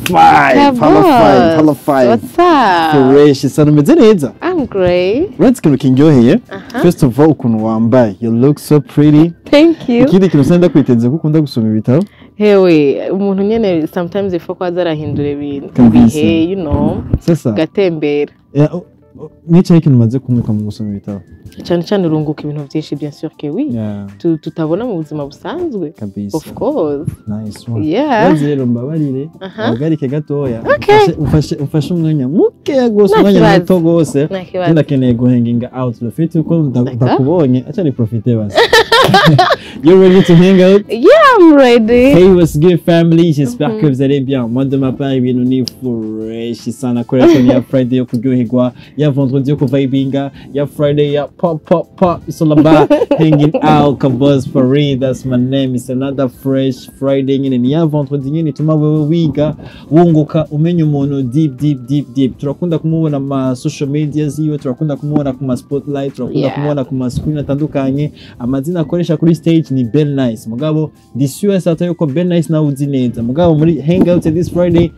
Five, hello five, hello five. What's up? Fresh sana, umeze neza? I'm great. Uretse ikintu kindyoheye, first of all, ukuntu wambaye, you look so pretty. Thank you. Ikindi kintu usanga ndakwiteze ko ukunda gusoma ibitabo. Hewe, umuntu nyene sometimes ifo ko aza arahindura ibintu. Kabisa. Ibihe, Sasa gatembera. Nicaye, ikintu umaze kunguka mu gusoma ibitabo? Cyane cyane urunguka ibintu byinshi, bien sûr que oui. Tutabona mu buzima busanzwe. Kabisa. Of course. Nice one. Yeah. Urazi rero, mbabarire, uhagarike gatoya. Okay. Umfashe umwanya mukeya gose, Nta umwanya kibazo. muto gose. Nta kibazo. Ndakeneye guhanginga out le fait uko D'accord. ndakubonye, acha ni profite basi. You ready to hang out? Yeah, I'm ready. Hey, what's good family? J'espère que vous allez bien. Moi, de ma part, ibintu ni fresh sana kubera ko ni ya Friday yo kuryoherwa, ya vendredi yo kuvibinga, ya Friday ya pop pop pop. It's all about hanging out. Kabos Farid, that's my name. It's another fresh Friday nyine, ni ya vendredi nyine ituma wewe wiga, wunguka, umenya umuntu deep deep deep deep. Turakunda kumubona ma social media ziwe, turakunda kumubona ku ma spotlight, turakunda kumubona ku ma screen atandukanye. Amazina akoresha kuri stage ni Bell Nice. Mugabo ndi sûr certain yuko Bell Nice nawe uzi neza. Mugabo muri hangout this Friday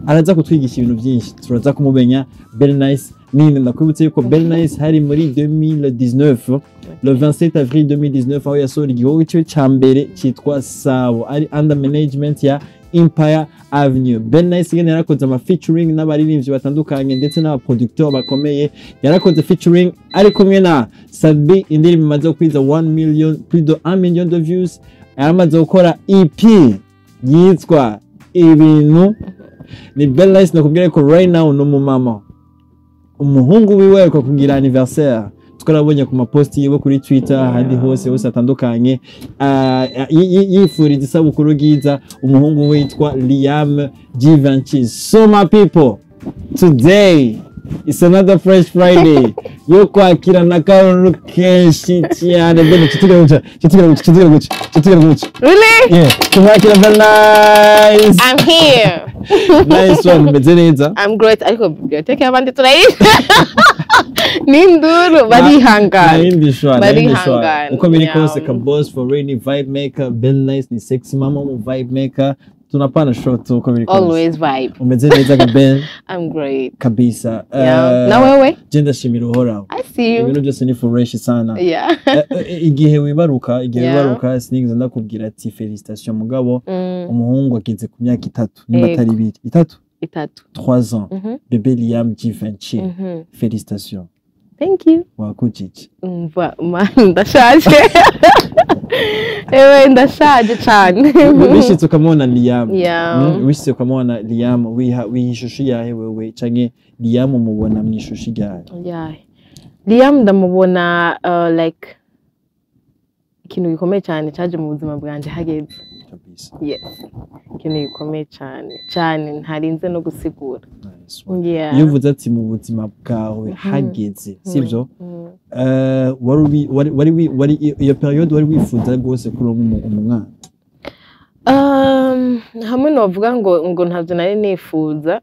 araza kutwigisha ibintu byinshi, turaza kumumenya Bell Nice ninde. Ndakwibutse yuko Bell Nice hari muri 2019, le 27 avril 2019, aho yasohora igikorwa cyiwe ca mbere cyitwa Sabo, ari under management ya Empire Avenue. Bell Nice nyene yarakoze ama featuring n'abaririmbyi batandukanye ndetse n'abaproducteur bakomeye. Yarakoze featuring ari kumwe na Sabi, indirimbo imaze kwiza 1 million, plus de 1 million de views. Yaramaze gukora EP yitwa Ibintu. Ni Bell Nice nakubwira ko right now ni umumama, umuhungu wiwe aheruka kugira anniversaire, twarabonye ku maposti yiwe kuri Twitter, ahandi hose hose hatandukanye. Ah, yifuriza isabukuru ryiza umuhungu we witwa Liam Givenchy. So my people, today it's another fresh Friday yo kwakirana karuru kenshi cyane. Bene kitugera gutya, kitugera gutya, kitugera gutya, kitugera gutya. Really? Yeah, tumwakira Bell Nice. I'm here. Nice one, umeze neza? I'm great. Ariko bibliothèque y'abandi turayizi. N'induru barihangana. Nayindi shwa, nayindi shwa. Barihangana. Uko biri kose, ka boss for rainy vibe maker, Bell Nice ni sexy mama mu vibe maker. Tunapana shot uko biri kose. Always vibe. Umeze neza ga Ben? I'm great. Kabisa. Yeah. Eh, Na wewe? Je ndashimira Uhoraho. I see you. Ibintu byose ni fresh sana. Igihe wibaruka, igihe wibaruka, sinigeze ndakubwira ati félicitations, mugabo umuhungu ageze ku myaka 3, nimba atari 2, 3. 3. 3 ans. Bébé Liam Givenchy. Félicitations. Thank you. Wakujije. Umva, man, ndashaje. Ewe, ndashaje cyane. Wishitse ukamubona Liam, wishitse ukamubona Liam, wiha ishusho yahe wewe, canke Liam umubona mu ishusho ryahe? Yeah. Liam ndamubona like ikintu gikomeye cyane cyaje mu buzima bwanjye hageze. Kabisa. Yes. Ikintu gikomeye cyane cyane ntarinze no gusigura. Nice one. Yeah. Iyo uvuze ati mu buzima bwawe hageze, sivyo? Mm. Wari wari iyo période wari wifuza rwose kuronka umwana? Hamwe novuga ngo ntabyo nari nifuza,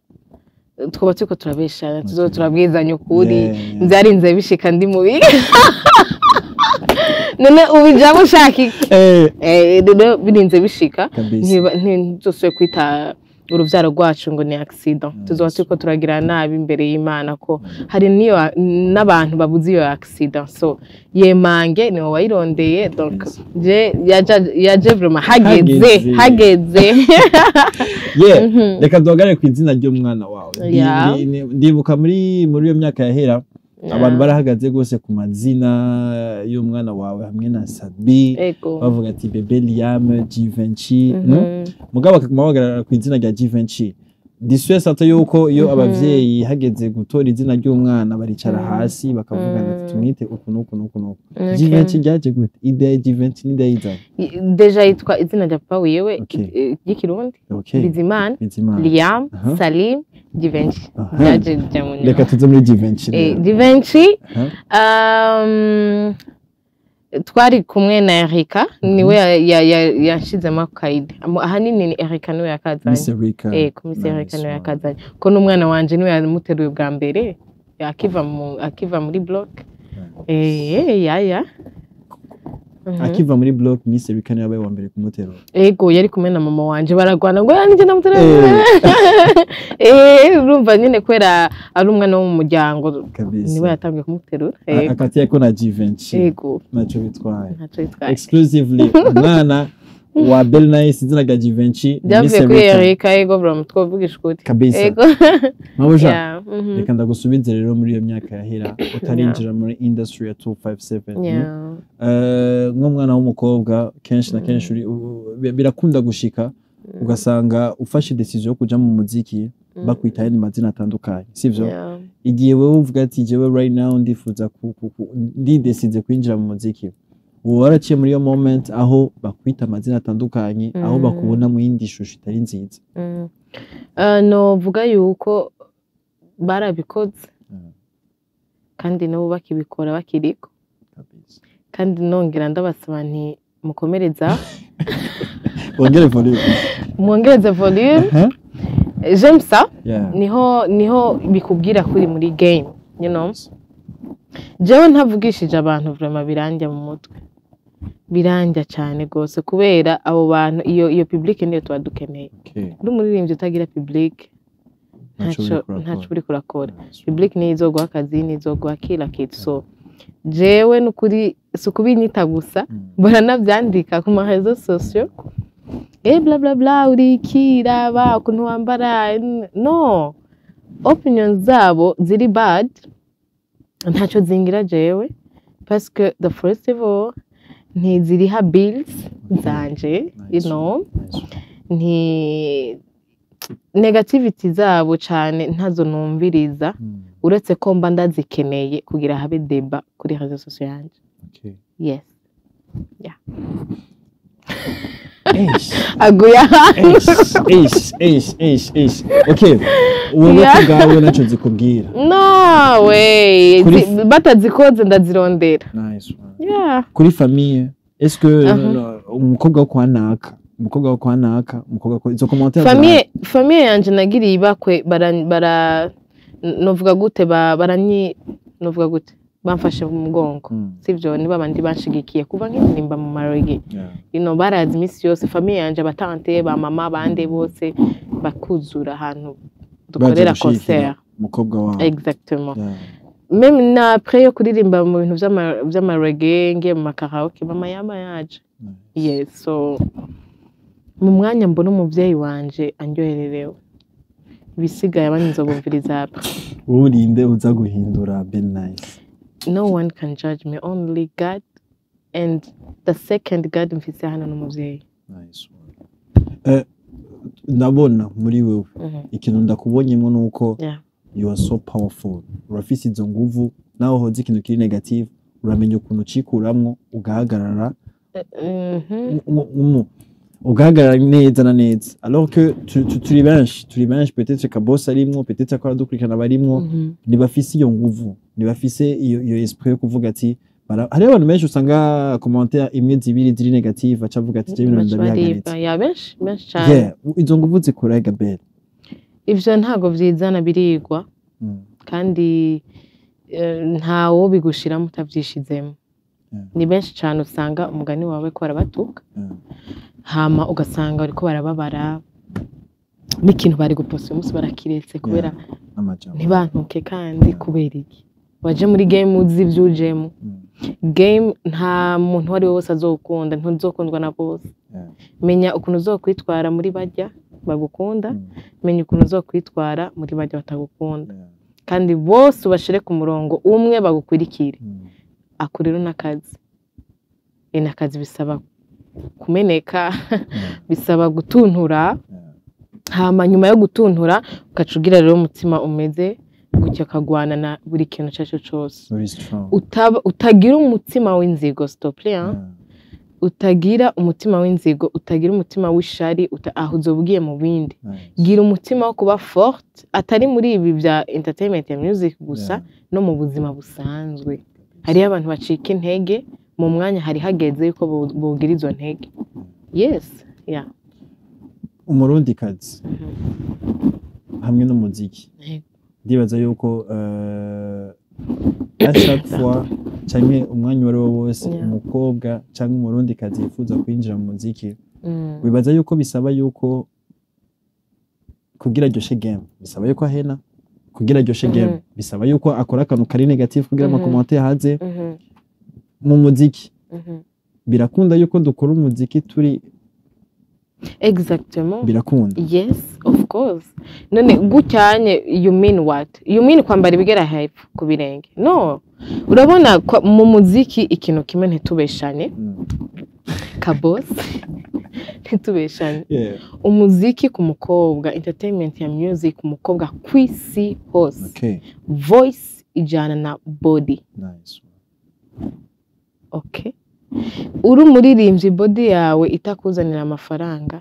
twaba turiko turabeshana, tuzo turabwizanya ukuri. Byarinze bishika ndi mubi, none ubijamo ushaka iki? Rero birinze bishika, ntidusubire kwita uruvyaro rwacu ngo ni accident, tuzoba turiko turagira nabi imbere y'Imana, ko hari niyo n'abantu babuze iyo accident. So yemange niwe wayirondeye, donc je yaje vraiment hageze. Hageze. Hageze. Yeah, reka duhagarare ku izina ry'umwana wawe. Ndibuka muri iyo myaka yahera, abantu barahagaze rwose ku mazina y'umwana wawe hamwe na Sabi, bavuga ati bébé Liam Givenchy, no? Mugabo bakaguma bahagarara ku izina rya Givenchy. Ndi sûr certain yuko iyo abavyeyi hageze gutora izina ry'umwana baricara hasi bakavugana ati tumwite uku n'uku n'uku n'uku. Givenchy ryaje gute? Idée ya Givenchy ni idée yizanye? Déjà yitwa izina rya papa wiwe ry'ikirundi. Bizimana. Bizimana. Liam Salim Givenchy. Byaje bijya mu nyuma. Reka tuze muri Givenchy rero. Givenchy, twari kumwe na Erika, niwe yanshizemo akayide. Ahanini ni Erika niwe yakazanye. Miss Erika. Miss Erika Nice niwe one. yakazanye, ko n'umwana wanje niwe yamuteruye bwa mbere akiva muri block. Ya. Akiva muri block, Miss Erika niwe yabaye wa mbere kumuterura. Ego, yari kumwe na mama wanje, baragwana ngo yanjye ndamuterura. Urumva nyine kubera ari umwana wo mu muryango, niwe yatangiye kumuterura. Ego. Akatiye ko na Givenchy. Ego. Ntacyo bitwaye. Ntacyo bitwaye. Exclusively umwana wa Bell Nice, izina rya Givenchy ni Miss Byavuye kuri Erika. Erika, ego bro, twovugisha ukuri. Kabisa. Ego. Mabuja, Yeah, reka ndagusubize rero muri iyo myaka yahera utarinjira muri industry ya 257. Nk'umwana w'umukobwa, kenshi na kenshi birakunda gushika ugasanga ufashe decision yo kuja mu muziki, bakwita ayandi mazina atandukanye, sivyo? Yeah. Igihe wewe uvuga ati jewe right now ndifuza ndidesize kwinjira mu muziki, uba waraciye muri iyo moment aho bakwita amazina atandukanye, aho bakubona mu yindi shusho itari nziza? Novuga yuko barabikoze kandi nabo bakibikora bakiriko. Kandi nongera ndabasaba nti mukomereza. Bongere volume. Mwongereze volume. J'aime ça. Niho bikubwira kuri muri game. Jewe ntavugishije abantu, vraiment birandya mu mutwe, birandya cyane rwose, kubera abo bantu, iyo public niyo tuba dukeneye. Uri umuririmbyi utagira public, Ntaco ntaco uriko urakora. ntaco uriko urakora. Nice. Public niyo izoguha akazi, niyo izoguha kila kitu. So jewe nukuri si ukubinyita gusa, baranavyandika ku ma réseaux sociaux, bla bla bla, uri iki, raba ukuntu wambara. No opinions zabo ziri bad, ntacyo zingira jewe, parce que the first of all ntiziriha bills zanje you know. Nice. Nti negativity zabo cane ntazo numviriza, uretse ko mba ndazikeneye kugira habe débat kuri réseaux sociaux yanje. Yes. Eish. Aguye ahantu. Eish, eish, eish, eish, eish. Okay, wowe kubwawe naco zikubwira? No way. Batazikoze ndazirondera. Nice one. Yeah. Kuri famille, est-ce que Aha. umukobwa wo kwa naka, umukobwa wo kwa naka, umukobwa wo izo commentaires? Famille yanje nagiriye ibakwe, bara novuga gute, baranyi novuga gute, bamfashe mu mugongo. Sivyo, ni babandi banshigikiye kuva nkiririmba mu marogi. Barazi iminsi yose famille yanje, abatante ba mama bande bose bakuzura ahantu dukorera Baje gushigikira concert. umukobwa wawe. Exactement. Même na après yo kuririmba mu bintu vy'ama reggae, ngiye mu makaraoke, mama yama yaje. Yes, so mu mwanya mbona umuvyeyi wanje andyohererewe, ibisigaye abandi nzobumviriza après. Wowe urinde uza guhindura Bell Nice? No one can judge me, only God, and the second God mfise hano n'umuvyeyi. Nice one. Ndabona muri wewe, ikintu ndakubonyemo nuko you are so powerful, urafise izo nguvu, naho hoza ikintu kiri negative uramenya ukuntu ucikuramwo ugahagarara ugahagarara neza na neza, alors que turi benshi, peut-être Kabose arimwo, peut-être ko aradukurikirana barimwo, ntibafise iyo nguvu, ntibafise iyo esprit yo kuvuga ati hariho abantu benshi usanga commentaire imwe, zibiri ziri negative, aca avuga ati je ibintu Baca ndabihagaritse. baribwa. Ya, benshi benshi cane. Yeah, izo nguvu zikura Gabel? Ivyo ntago vyizana, birigwa. Kandi ntawo bigushiramo utavyishizemo. Ni benshi cane usanga umugani wawe ko barabatuka, hama ugasanga bariko barababara n'ikintu bari guposta uyu munsi barakiretse kubera Amajambo. Ntibantuke. Kandi kubera iki waje muri game uzi ivyo ujemo? Game nta muntu uwo ari we wese azokunda, ntuzokundwa na bose. Menya ukuntu uzokwitwara muri barya bagukunda, menya ukuntu uzokwitwara muri barya batagukunda, kandi bose ubashire ku murongo umwe bagukwirikire. Ako rero n'akazi. Ni akazi, bisaba kumeneka, bisaba gutuntura. Hama nyuma yo gutuntura ugaca ugira rero umutima umeze gutya, ukagwana na buri kintu icyo ari cyo cyose. Very strong. Utagira umutima w'inzigo, stop hein? Utagira umutima w'inzigo, utagira umutima w'ishari, aho uzoba ugiye mu bindi. Gira umutima wo kuba fort, atari muri ibi bya entertainment ya music gusa, no mu buzima busanzwe hariyo abantu bacika intege mu mwanya hari hageze yuko bogira izo ntege. Yes, yeah. Umurundikazi hamwe n'umuziki, ndibaza yuko À chaque fois canke umwanya uwo ari wo wose, umukobwa canke umurundikazi yifuza kwinjira mu muziki, wibaza yuko bisaba yuko kugira aryoshe game, bisaba yuko ahena? Kugira aryoshe game, bisaba yuko akora akantu kari négatif kugira ama commentaire haze? Mu muziki birakunda yuko dukora umuziki turi Exactement. Birakunda? Yes, of course. None gucyanye, you mean what? You mean kwambara ibigera hepfo ku birenge? No, urabona mu muziki ikintu kimwe, ntitubeshanye, kabose, ntitubeshanye. Umuziki ku mukobwa, entertainment ya music ku mukobwa kw'isi hose, voice ijana na body. Nice. Okay, uri umuririmbyi, body yawe itakuzanira amafaranga.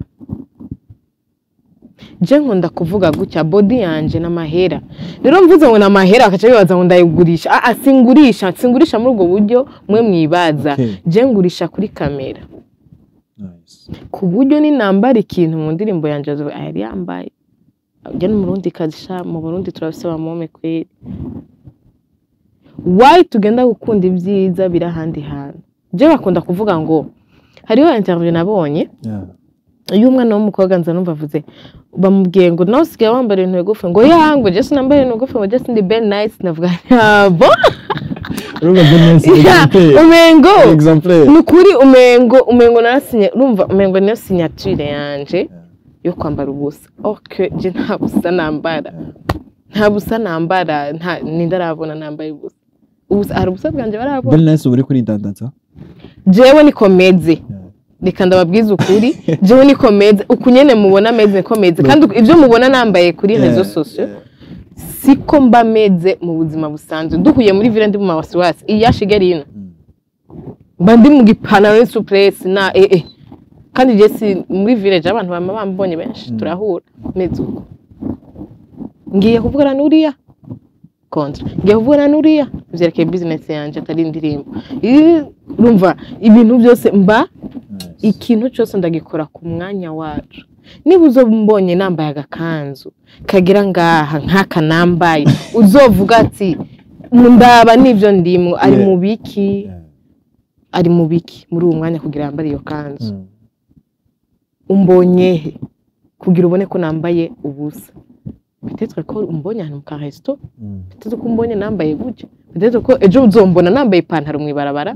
Je nkunda kuvuga gutya: body yanje n'amahera. Rero mvuze ngo n'amahera, bakaca bibaza ngo ndayigurisha. Ah ah, singurisha, singurisha muri ubwo buryo mwe mwibaza. Je ngurisha kuri kamera, ku buryo ninambara ikintu mu ndirimbo yanje bazovuga: "Ah, yari yambaye." Ujya n'umurundi kazi sha, mu Burundi turafise abamome kweri. Why tugenda gukunda ibyiza biri ahandi hantu? Je bakunda kuvuga ngo hariho interview nabonye iyo umwana w'umukobwa, nza numva avuze, bamubwiye ngo nawe usigaye wambara ibintu bigufi, ngo ya, ngo je sinambara ibintu bigufi, ngo je sindi Ben Nice. Navuga bo. Urumva Ben Nice, exemplaire. Umengo Exemplaire. Ni ukuri, umengo narasinye, urumva umengo niyo signature yanje yo kwambara ubusa. Ok, je nta busa nambara, nta busa nambara, nta ninde arabona nambaye ubusa? Ubusa, hari ubusa bwanje barabona? Ben Nice, uba uri kuridandaza. Jewe niko meze. Reka ndababwize ukuri, jewe niko meze. Uku nyene mubona meze niko meze, kandi ibyo mubona nambaye kuri réseaux sociaux siko mba meze mu buzima busanzwe. Duhuye muri ville, ndi mu mawasiwasi, iya Shigali ino, mba ndi mu gipantaro n'isupresi na kandi je si muri village, abantu bama bambonye benshi, turahura meze uko. Ngiye kuvugana n'uriya contrat, ngiye kuvugana n'uriya vyerekeye business yanje, atari indirimbo. Urumva ibintu byose mba, ikintu cyose ndagikora ku mwanya wacu. Niba uzombonye nambaye agakanzu kagira ngaha nk'aka nambaye, uzovuga ati ndaba n'ibyo ndimwo ari mu biki, ari mu biki muri uwo mwanya kugira yambare iyo kanzu. Umbonye he kugira ubone ko nambaye ubusa? Peut-être ko umbonye ahantu mu ka resto, peut-être ko umbonye nambaye gutya, peut-être ko ejo uzombona nambaye ipantaro mw'ibarabara.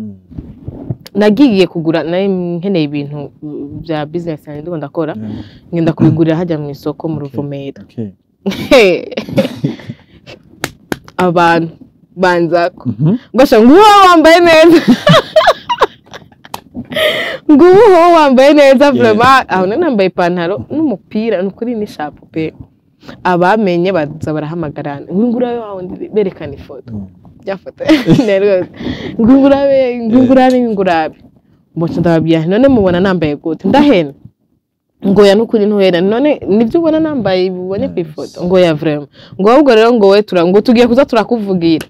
Nagiye kugura, nari nkeneye ibintu bya business yanjye ndiko ndakora, ngenda kubigurira hajya mu isoko mu Ruvumera. Abantu banzako ngo nguwo wambaye neza, nguwo wambaye neza vraiment. Aho nari nambaye ipantaro n'umupira, ni ukuri, n'ishapo pe. Abamenye baza barahamagarana ngo ngurabe wawe, berekana ifoto byafoto rwose, ngo ngurabe, ngo ngurabe, ngo ngurabe. Mboca ndababwira nti: "None mubona nambaye gute? Ndahena?" Ngo ya, nukuri ntuhera. None nibyo ubona nambaye, ubonye ku ifoto? Ngo ya, vraiment. Ngo ahubwo rero ngo we tura, ngo tugiye kuza turakuvugira.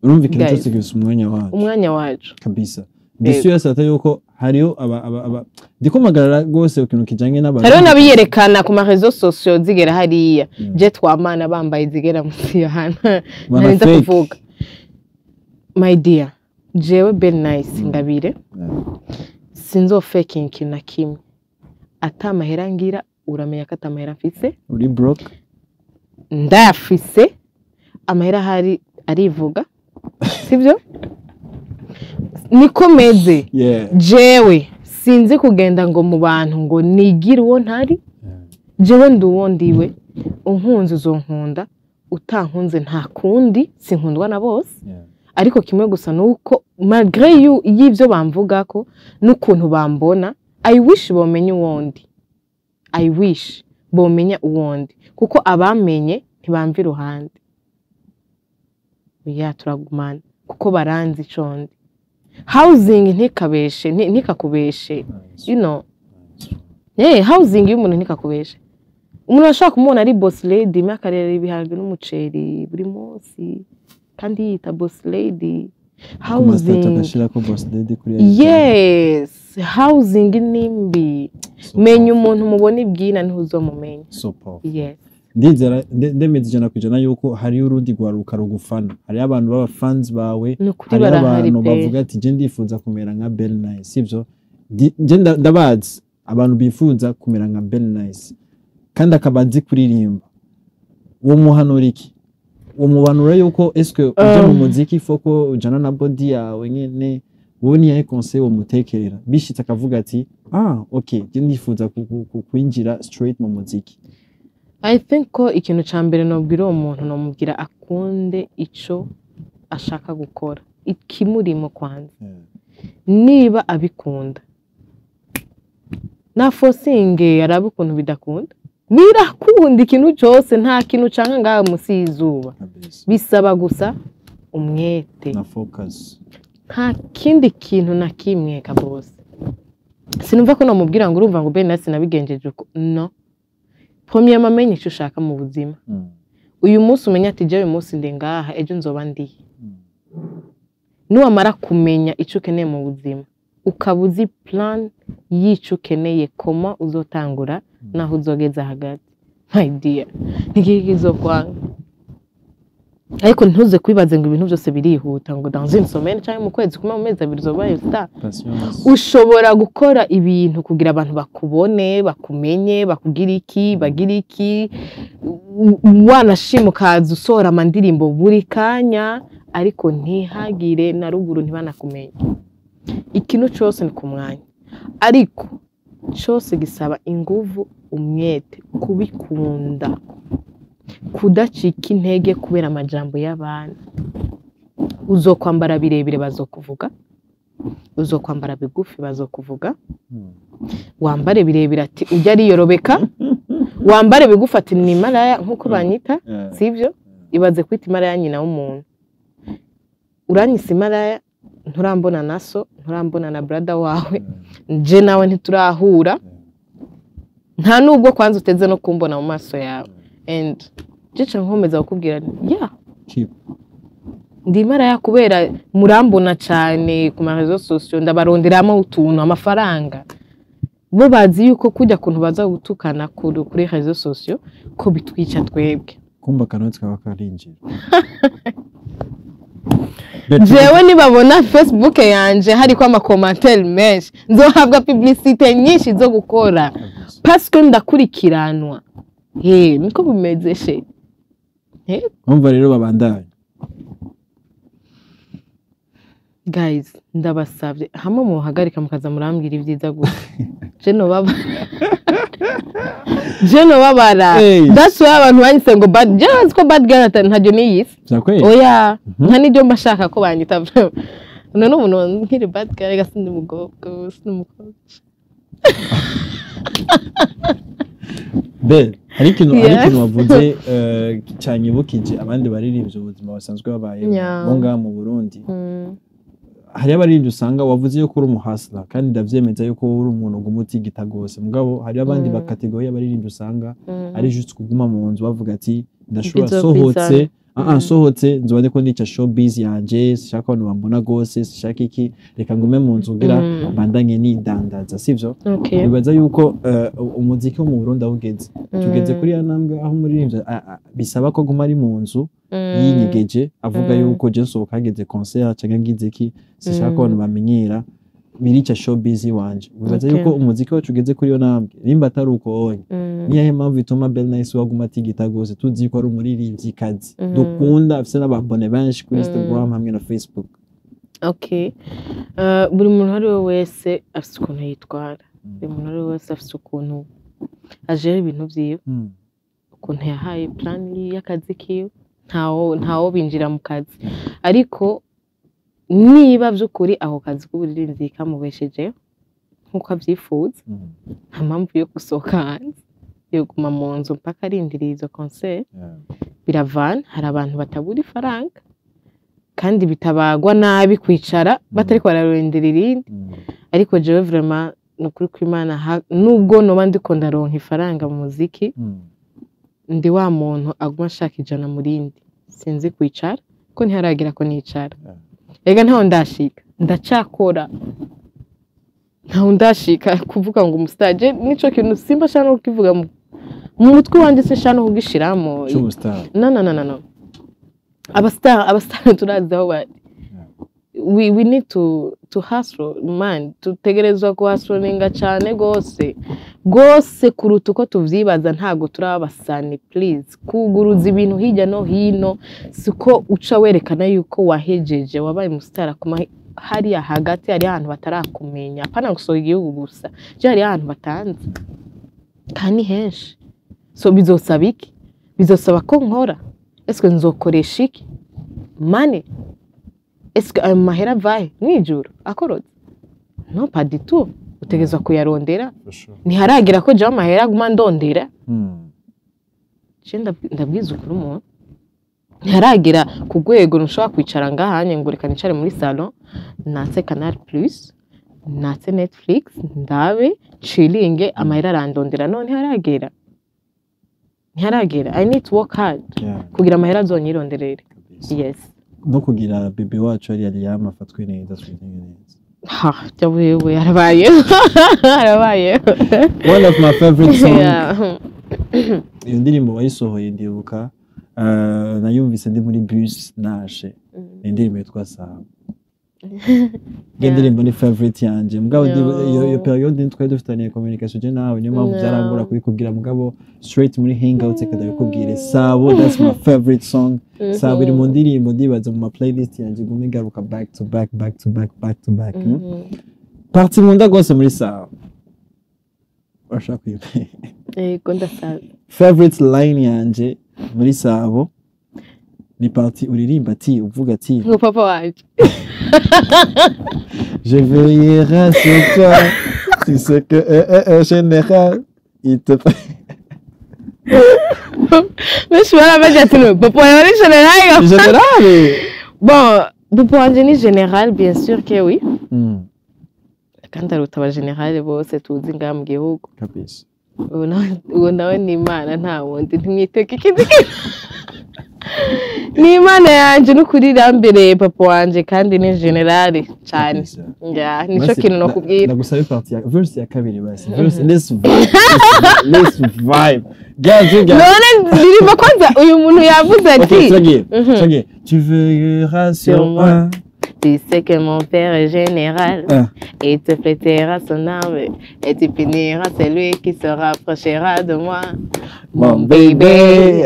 Urumva ikintu Guys. cyose gifite umwanya wacu. Umwanya wacu. Kabisa, ndetse yose yuko hariho aba ndikumagarara rwose ku kintu kijanye n'abantu. Hariho n'abiyerekana ku ma réseaux sociaux zigera hariya, je twamana bambaye zigera munsi yo hano. Bana Ntarinze fake. kuvuga, my dear, jewe Ben Nice Ngabire, sinzofekinga ikintu na kimwe. Ata amahera ngira, uramenya ko ata amahera mfise. Uri broke. Ndayafise amahera ahari, arivuga, sibyo? Niko meze. Jewe sinzi kugenda ngo mu bantu ngo nigire uwo ntari. Jewe ndi uwo ndiwe. Unkunze uzonkunda, utankunze nta kundi, sinkundwa na bose. Ariko kimwe gusa ni uko malgré y'ibyo bamvuga ko n'ukuntu bambona, I wish bomenya uwo ndi, I wish bomenya uwo ndi, kuko abamenye ntibamva iruhande. Ya, turagumana kuko baranzi ico ndi. Housing ntikabeshe, ntikakubeshe. Housing y'umuntu ntikakubeshe. Umuntu ashobora kumubona ari boss lady, imwe akarera ibiharage n'umuceri buri munsi kandi yiyita boss lady. Ku ma statut Housing agashirako boss lady kuri. Yes, housing ni mbi. So Menya powerful. umuntu mubona ibwina niho uzomumenya. So powerful. Yes. Ndizera ndemeza 100% yuko hariyo urundi rwaruka rugufana, hariyo abantu baba fans bawe, Ni ukuri, hariyo barahari abantu pe. bavuga ati: "Je ndifuza kumera nka Bell Nice," sivyo? Je ndabazi abantu bifuza kumera nka Bell Nice kandi akaba azi kuririmba. Uwo muhanura iki? Uwo muhanura yuko eske uja mu muziki foko ujana na body yawe nyene? Wowe niyahe conseil wo mutekerera bishitse akavuga ati: "Ah, okay, je ndifuza kwinjira straight mu muziki"? I think ko ikintu ca mbere nobwira uwo muntu, nomubwira akunde ico ashaka gukora, ikimurimo kwanza. Niba abikunda, na forcinge arabe ukuntu bidakunda, birakunda. Ikintu cyose, nta kintu canka ngaha musi y'izuba. Bisaba gusa umwete na focus. Nta kindi kintu na kimwe kabose. Sinumva ko namubwira ngo urumva ngo ben sinabigenjeje uko. No premièrement, amenye icyo ushaka mu buzima. Uyu munsi umenye ati: "Jewe uyu munsi ndi ngaha, ejo nzoba ndihe?" Niwamara kumenya icyo ukeneye mu buzima, ukaba uzi plan y'icyo ukeneye, koma uzotangura naho uzogeza hagati, my dear, ntigiki kizokwanga. Ariko ntuze kwibaze ngo ibintu byose birihuta, ngo dans une semaine cyangwa mu kwezi kumwe, mu mezi 2 uzobaye star. Patience. Ushobora gukora ibintu kugira abantu bakubone, bakumenye, bakugire iki, bagire iki, wanashima ukaza usohora amandirimbo buri kanya, ariko ntihagire na ruguru, ntibanakumenye. Ikintu cyose ni ku mwanya, ariko cyose gisaba inguvu, umwete, kubikunda, kudacika intege kubera amajambo y'abantu. Uzokwambara birebire bazokuvuga, uzokwambara bigufi bazokuvuga. Wambare birebire ati: "Ujya ariyorobeka." Wambare bigufi ati: "Ni maraya," nk'uko banyita. Sibyo? Ibaze kwita imaraya nyina w'umuntu. Uranyise imaraya, nturambona na so, nturambona na brother wawe, nje nawe ntiturahura, nta nubwo kwanza uteze no kumbona mu maso yawe, and jica nkomeza kukubwira nti, yeah, Keep. ndi imaraya kubera murambona cyane ku ma réseaux sociaux, ndabaronderamo utuntu, amafaranga. Bo bazi yuko kujya kuntu baza gutukana kuri réseaux sociaux ko bitwica twebwe. Kumva akanoti kaba karinjira. Jewe nibabona Facebook yanje hariko ama commentaires menshi, nzohabwa publicité nyinshi zo gukora parce que ndakurikiranwa. He niko bimeze she. Umva rero, babandanye. Guys, ndabasabye hamwe muhagarika mukaza murambwira ibyiza gusa. Je nobabara, je nobabara. Hey. That's why abantu banyise ngo bad. Je nzi ko bad girl ntaryo niyise. Vyakweli? Oya, nta n'ibyo mba shaka ko banyita. None umuntu nkiri bad girl, reka, sindi umukobwa, sindi umukobwa. Bel, hari ikintu wavuze cyanyibukije abandi baririmbyi ubuzima basanzwe babayemo bo ngaha mu Burundi. Hariyo abaririmbyi usanga, wavuze yuko uri umuhasira kandi ndavyemeza yuko wowe uri umuntu uguma utigita gose, mugabo hariyo abandi ba catégorie y'abaririmbyi usanga ari juste kuguma mu nzu, bavuga ati: "Ndashobora Bizokwizana. sohotse, sohotse nzoba ndiko nica showbiz yanje, sishaka abantu bambona gose, sishaka iki, reka ngume mu nzu kugira mbandanye nidandaza," sivyo? Okay. Nibaza yuko umuziki wo mu Burundi aho ugeze, tugeze kuri ya ntambwe aho umuririmbyi bisaba ko aguma ari mu nzu yinyegeje, avuga yuko je nsohoka hageze concert canke ngize iki, sishaka ko abantu bamenyera, birica showbiz iwanje. Wibaza yuko umuziki wacu ugeze kuri iyo ntambwe? Nimba atari uko wonye, niyahe mpamvu ituma Bell Nice waguma atigita gose, tuzi ko ari umuririmvyikazi dukunda, afise n'ababone benshi kuri Instagram hamwe na Facebook? Okay. Buri muntu uwo ari we wese afise ukuntu yitwara, buri muntu uwo ari we wese afise ukuntu ajera ibintu vyiwe, ukuntu yahaye plan y'akazi kiwe. Ntawo binjira mu kazi, ariko niba vy'ukuri ako kazi k'uburirimbyi kamubeshejeho nk'uko avyifuza, nta mpamvu yo gusohoka hanze, yoguma mu nzu mpaka arindiriye izo concert. Biravana, hari abantu batabura ifaranga kandi bitabagwa nabi kwicara batariko bararondera irindi. Ariko jewe vraiment, ni ukuri kw'Imana, nubwo noba ndiko ndaronka ifaranga mu muziki, ndi wa muntu aguma ashaka 100 mu rindi. Sinzi kwicara, ko ntiharagira ko nicara. Ega ntaho ndashika, ndacakora, ntaho ndashika kuvuga ngo umustar. Nico kintu simba nshaka no kukivuga. Mu mutwe wanje sinshaka no kugishiramo. C'ubustar. No, no, no, no, no. Abastar turazi aho bari. We need to hustle, man. Tutegerezwa kuhustlinga cyane gose gose kuruta uko tuvyibaza. Ntago turi abasani, please. Kuguruza ibintu hirya no hino siko uca werekana yuko wahejeje, wabaye umustar. Kuma hariya hagati hari ahantu batarakumenya, apana gusohora igihugu gusa, je hari ahantu batanzi kandi henshi. So bizosaba iki? Bizosaba ko nkora. Eske nzokoresha iki? Money. Eske ayo mahera avahe mwijuru akorotse? No, pas du tout. Utegerezwa kuyarondera. For sure. Ntiharagera ko jewe amahera aguma ndondera. Je ndabwiza ukuri, umuntu ntiharagera ku rwego ntushobora kwicara ngahanye ngo reka nicare muri salon, natse Canal Plus, natse Netflix, ndabe chillinge, amahera arandondera. No, ntiharagera, ntiharagera. I need to work hard kugira amahera azonyironderere. Kabisa. Yes. No kugira bébé wacu ariya Liam afatwe neza, twitege neza. Ha, jya wewe, harabayeho, harabayeho. One of my favorite song. Iyo ndirimbo wayisohoye, ndibuka nayumvise ndi muri bus nashe. Ni indirimbo yitwa Sawa. Iyo ndirimbo ni favorite yanje, mugabo iyo période twari dufitaniye communication je nawe, niyo mpamvu byarangora kubikubwira, mugabo straight muri hangout reka ndabikubwire. Sabo, that's my favorite song. Sabo iri mu ndirimbo ndibaza mu ma playlist yanje iguma igaruka back to back, back to back, back to back. Partie nkunda rwose muri Sabo, urashaka kuyimenya? Yego, ndasaba. Favorite line yanje muri Sabo ni partie uririmba ati, uvuga ati: Ngo papa wanje. Je veillerai sur toi, tu sais que un général il te Benshi barabaje ati: "No, papa wawe ni général?" Général. Bon, papa wanje ni général, bien sûr que oui. Kandi aruta aba général bose tuzi ngaha mu gihugu. Kabisa. Uwo nawe ni Imana, nta wundi, ntimwiteke ikindi kintu, ni Imana yanje n'ukuri irambereye papa wanje, kandi ni général cyane. Kabisa. Yeah, nico Basi, kintu nokubwira. Ndagusabe partie ya verse ya kabiri basi. Verse, let's vibe, let's vibe, guys, guys. None ndirimba kwanza uyu muntu yavuze ati Ok, turagiye, turagiye. Tu veilleras sur Sur moi. moi. Tu sais que mon père est général. Ah. Il te prêtera son arme et tu puniras celui qui se rapprochera de moi. Mon bébé.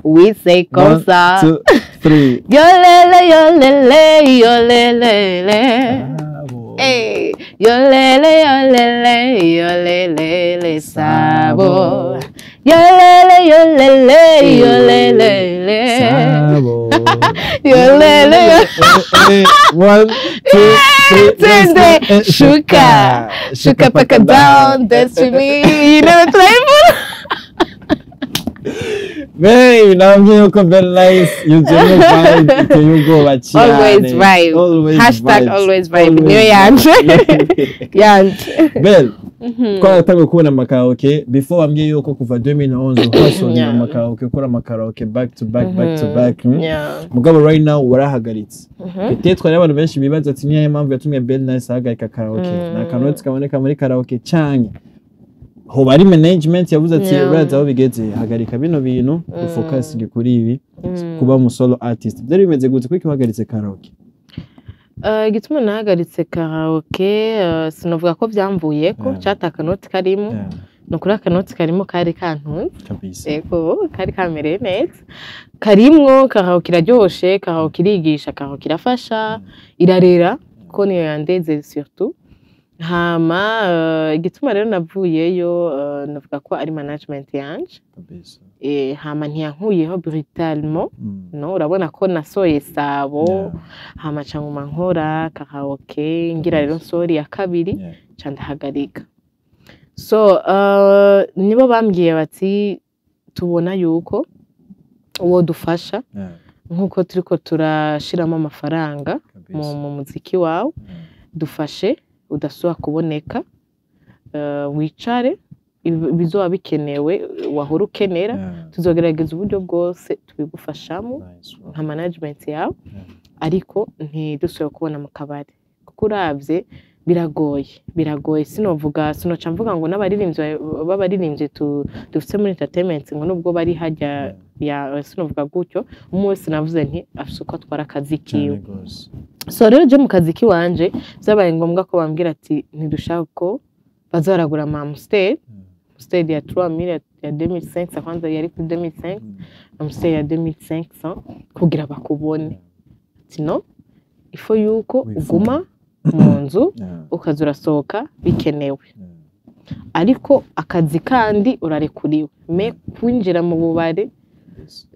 Oui, c'est comme One, ça. two, three. Yo lele, yo lele, yo lele. Bravo. Hey, yo lele, yo lele, yo lele, le sabo. Yo lele, yo lele, yo lele. Sabo. Yo lele, yo. Eh, eh, one, two, three. Let's go. Twende, Eh, shuka, shuka paka down, dance with me. You know what I'm Hey, nabwiye yuko Belle 9ice yuzuyemo vibe iteye ubwoba cyane. Always vibe. Always Hashtag vibes. always vibe. Always Niyo yanje. vibe. Yanje. Belle, twaratangiye kubona amakaraoke before. Wambwiye yuko kuva 2011 uhasonye amakaraoke, ukora amakaraoke back to back, back to back. Mugabo right now warahagaritse. Peut-être hari abantu benshi bibaza ati: "Niyo mpamvu yatumye Belle 9ice ahagarika karaoke, ni akanoti kaboneka muri karaoke, canke hoba ari management yavuze ati: 'Urazi aho bigeze, hagarika bino bintu, ufocusinge kuri ibi, kuba umu solo artist'?" Byari bimeze gute? Kuko uhagaritse karaoke? Igituma nahagaritse karaoke, sinovuga ko byamvuyeko. Cata akanoti karimo. Ni ukuri akanoti karimo kari kantunze. Ego, kari kamereye neza karimwo. Karaoke iraryoshe, karaoke irigisha, karaoke irafasha, irarera, ko niyo yandeze surtout. Hama igituma rero navuyeyo, navuga ko ari management yanje. Hama ntiyankuyeho brutalement. No, urabona ko nasoye Sabo. Hama ca nguma nkora karaoke, ngira rero nsori ya kabiri, ca ndahagarika. So nibo bambwiye bati: "Tubona yuko uwo dufasha nk'uko turiko turashiramo amafaranga mu muziki wawe, dufashe udasubira kuboneka, wicare, bizoba bikenewe wahora ukenera, tuzogerageza uburyo bwose tubigufashamo Nice one. nka management yawe, ariko ntidusubire kubona mu kabari." Kuko uravye Biragoye, biragoye. Sinovuga, sinoca mvuga ngo n'abaririmbyi b'abaririmbyi dufite muri entertainment ngo nubwo bari hajya ya, sinovuga gutyo. Umwe wese, navuze nti, afise uko atwara akazi kiwe. Cyane gose. So rero je mu kazi kiwanje vyabaye ngombwa ko bambwira ati ntidushaka ko baza baragura ama Amstel, Amstel ya 3000, ya 2500. Kwanza yari kuri 2500, Amstel ya 2500 kugira bakubone. Ati no, ifo yuko Wifunga. uguma mu nzu, ukaza urasohoka bikenewe, ariko akazi kandi urarekuriwe, mais kwinjira mu bubare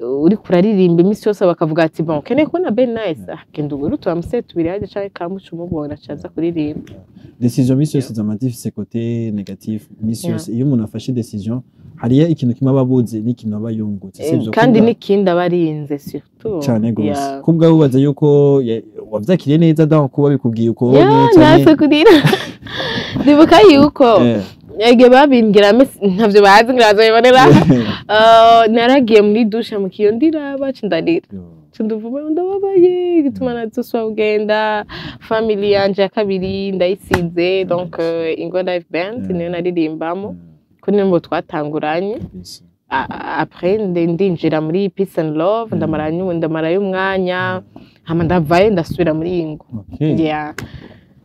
uriko uraririmba iminsi yose, bakavuga ati: "Bon, ukeneye kubona Ben Nice, ah, genda ugure utu Amstel tubiri hajya canke kamuca umubona acaza kuririmba." Décision misi yose zama zifise côté négatif misi yose. Iyo umuntu afashe décision, hariyo ikintu kimwe aba abuze n'ikintu aba yungutse, sivyo? Kandi n'ikindi aba arinze surtout. Cane gose. Kubwa wubaza yuko wavyakiriye neza, donc kuba bikubwiye uko Natwe kurira, ndibuka yuko ege babimbwira ntavyo bazi, ngira bazobibonera. Naragiye muri douche mu kiyo, ndiraba, ca ndarira, ca nduvuma, ndababaye gituma nazosubira kugenda. Family yanje ya kabiri ndayisize, donc Ingo Live Band niyo naririmbamo, ko niyo twatanguranye. Après ndinjira muri Peace and Love, ndamarayo umwanya, hama ndavayo ndasubira muri Ingo. Yeah.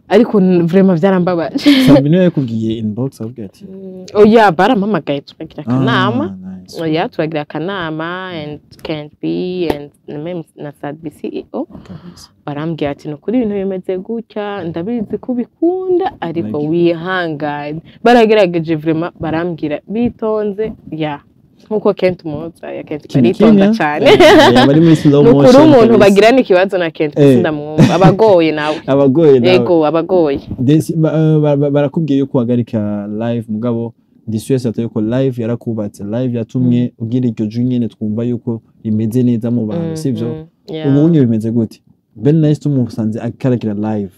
Ariko vraiment vyarambabaje. Sabine yakubwiye inbox avuga ati? Oya, barampamagaye turagira akanama. Ah, nice. Oya, turagira akanama and can't be and même na Sadbi CEO. Barambwira ati: "Nukuri ibintu bimeze gutya, ndabizi ko ubikunda, ariko Like- wihangane." Baragerageje vraiment, barambwira bitonze ya nkuko Kent muza ya Kent Kimya baritonda kimya. cyane. Bari muri slow Nukuri motion umuntu kabisa. bagirana ikibazo na Kent, ndamwumva abagoye nawe. Abagoye nawe. Yego, abagoye. Barakubwiye yuko uhagarika live, mugabo ndisuye sata yuko live yarakubatse, live yatumye ugira iryo jwi nyene twumva yuko rimeze neza mu bantu, sivyo? Yeah. Ubu unye bimeze gute? Ben Nice tumusanze akaragira live,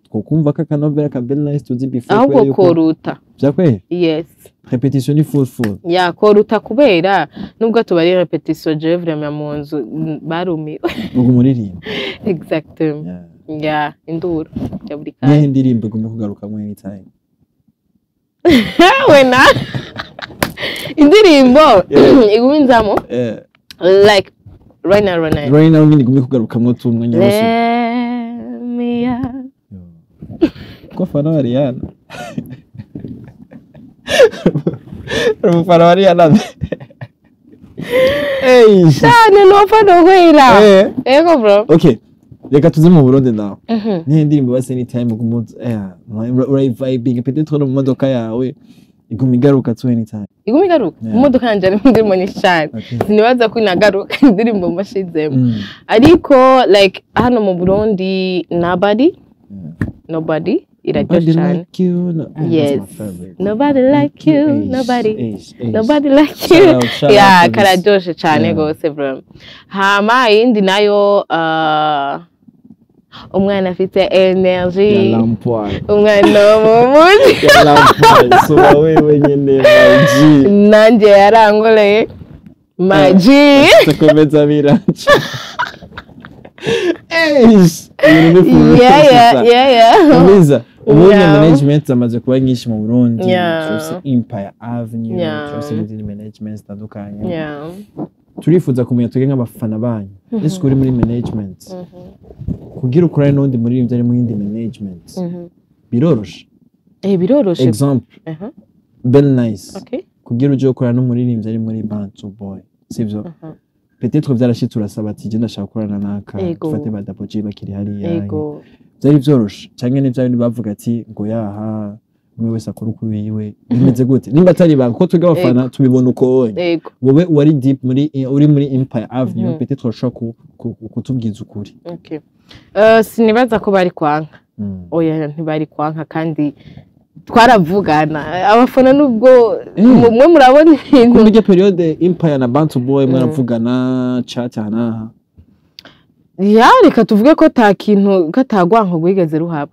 twokumva ko akanovera ka Ben Nice tuzi before Ahubwo kubera yuko koruta. Vyakweri? Yes. Répétition ni full full. Ya, koruta, kubera nubwo tubari répétition, jewe vraiment mu nzu barumiwe. Ubwo umuririmba. Exactement. Ya, induru ya buri Nihe kanya. ndirimbo igomba kugarukamwo anytime? We na indirimbo iguma inzamo like right now, right now. Right now nyine igomba kugarukamwo tu umwanya wose. Let me out. Ko fana wa Rihanna, uri umufana wa Rihanna? Hey. Cyane, nopfa nokwera. Ego bro. Okay, reka tuze mu Burundi nawe. Nihe ndirimbo basi anytime uguma urayivibinga, peut-être no mu modoka yawe iguma igaruka tu anytime? Iguma igaruka? Yeah. Mu modoka yanje harimo indirimbo nyinshi cyane. Sinibaza ko inagaruka indirimbo mbashizemo, ariko like hano mu Burundi, Nobody. Nobody iraryoshe Nobody cyane. like you. No, that's Yes. my favorite. Nobody like you. Eish, Nobody. eish, eish. Nobody like Shout you. out, shout Yeah, out to this. kararyoshe cyane gose bro. Hama iyindi nayo, umwana afite energy. Yalampwaye. Umwana wo mu muji. Yalampwaye. Suba wewe nyene, my G. Nanjye yarangoreye, my G. Tukomeza biraca. Eish. Ibintu ni Yeah. Umbiza. Ubundi management zamaze kuba nyinshi mu Burundi. Turafise Empire Avenue, turafise n'izindi management zitandukanye. Turifuza kumenya twebwe nk'abafana banyu. Ese uri muri management, kugira ukorane n'undi muririmbyi ari mu yindi management, biroroshe? Eh, biroroshe. Exemple, Bell Nice. Kugira uje gukorana n'umuririmbyi ari muri Bantu Boy, sivyo? Peut-être vyarashitse urasaba ati: "Je ndashaka gukorana naka." Dufate ba Double J bakiri hariya. Vyari vyoroshe canke ni vya bindi bavuga ati ngo yaha umwe wese akora uko wiwe? Bimeze gute nimba atari ibanga, kuko twebwe abafana tubibona uko wonye? Wowe wari deep muri, uri muri Empire Avenue, peut-être urashobora kutubwiza ukuri. Okay. Sinibaza ko bari kwanka. Oya, ntibari kwanka, kandi twaravugana abafana nubwo mwe murabona ibintu. Kuko iryo période Empire na Bantu Boy mwaravugana chat aha n'aha? Ya, reka tuvuge ko ta kintu, ko atagwanko rwigeze ruhaba.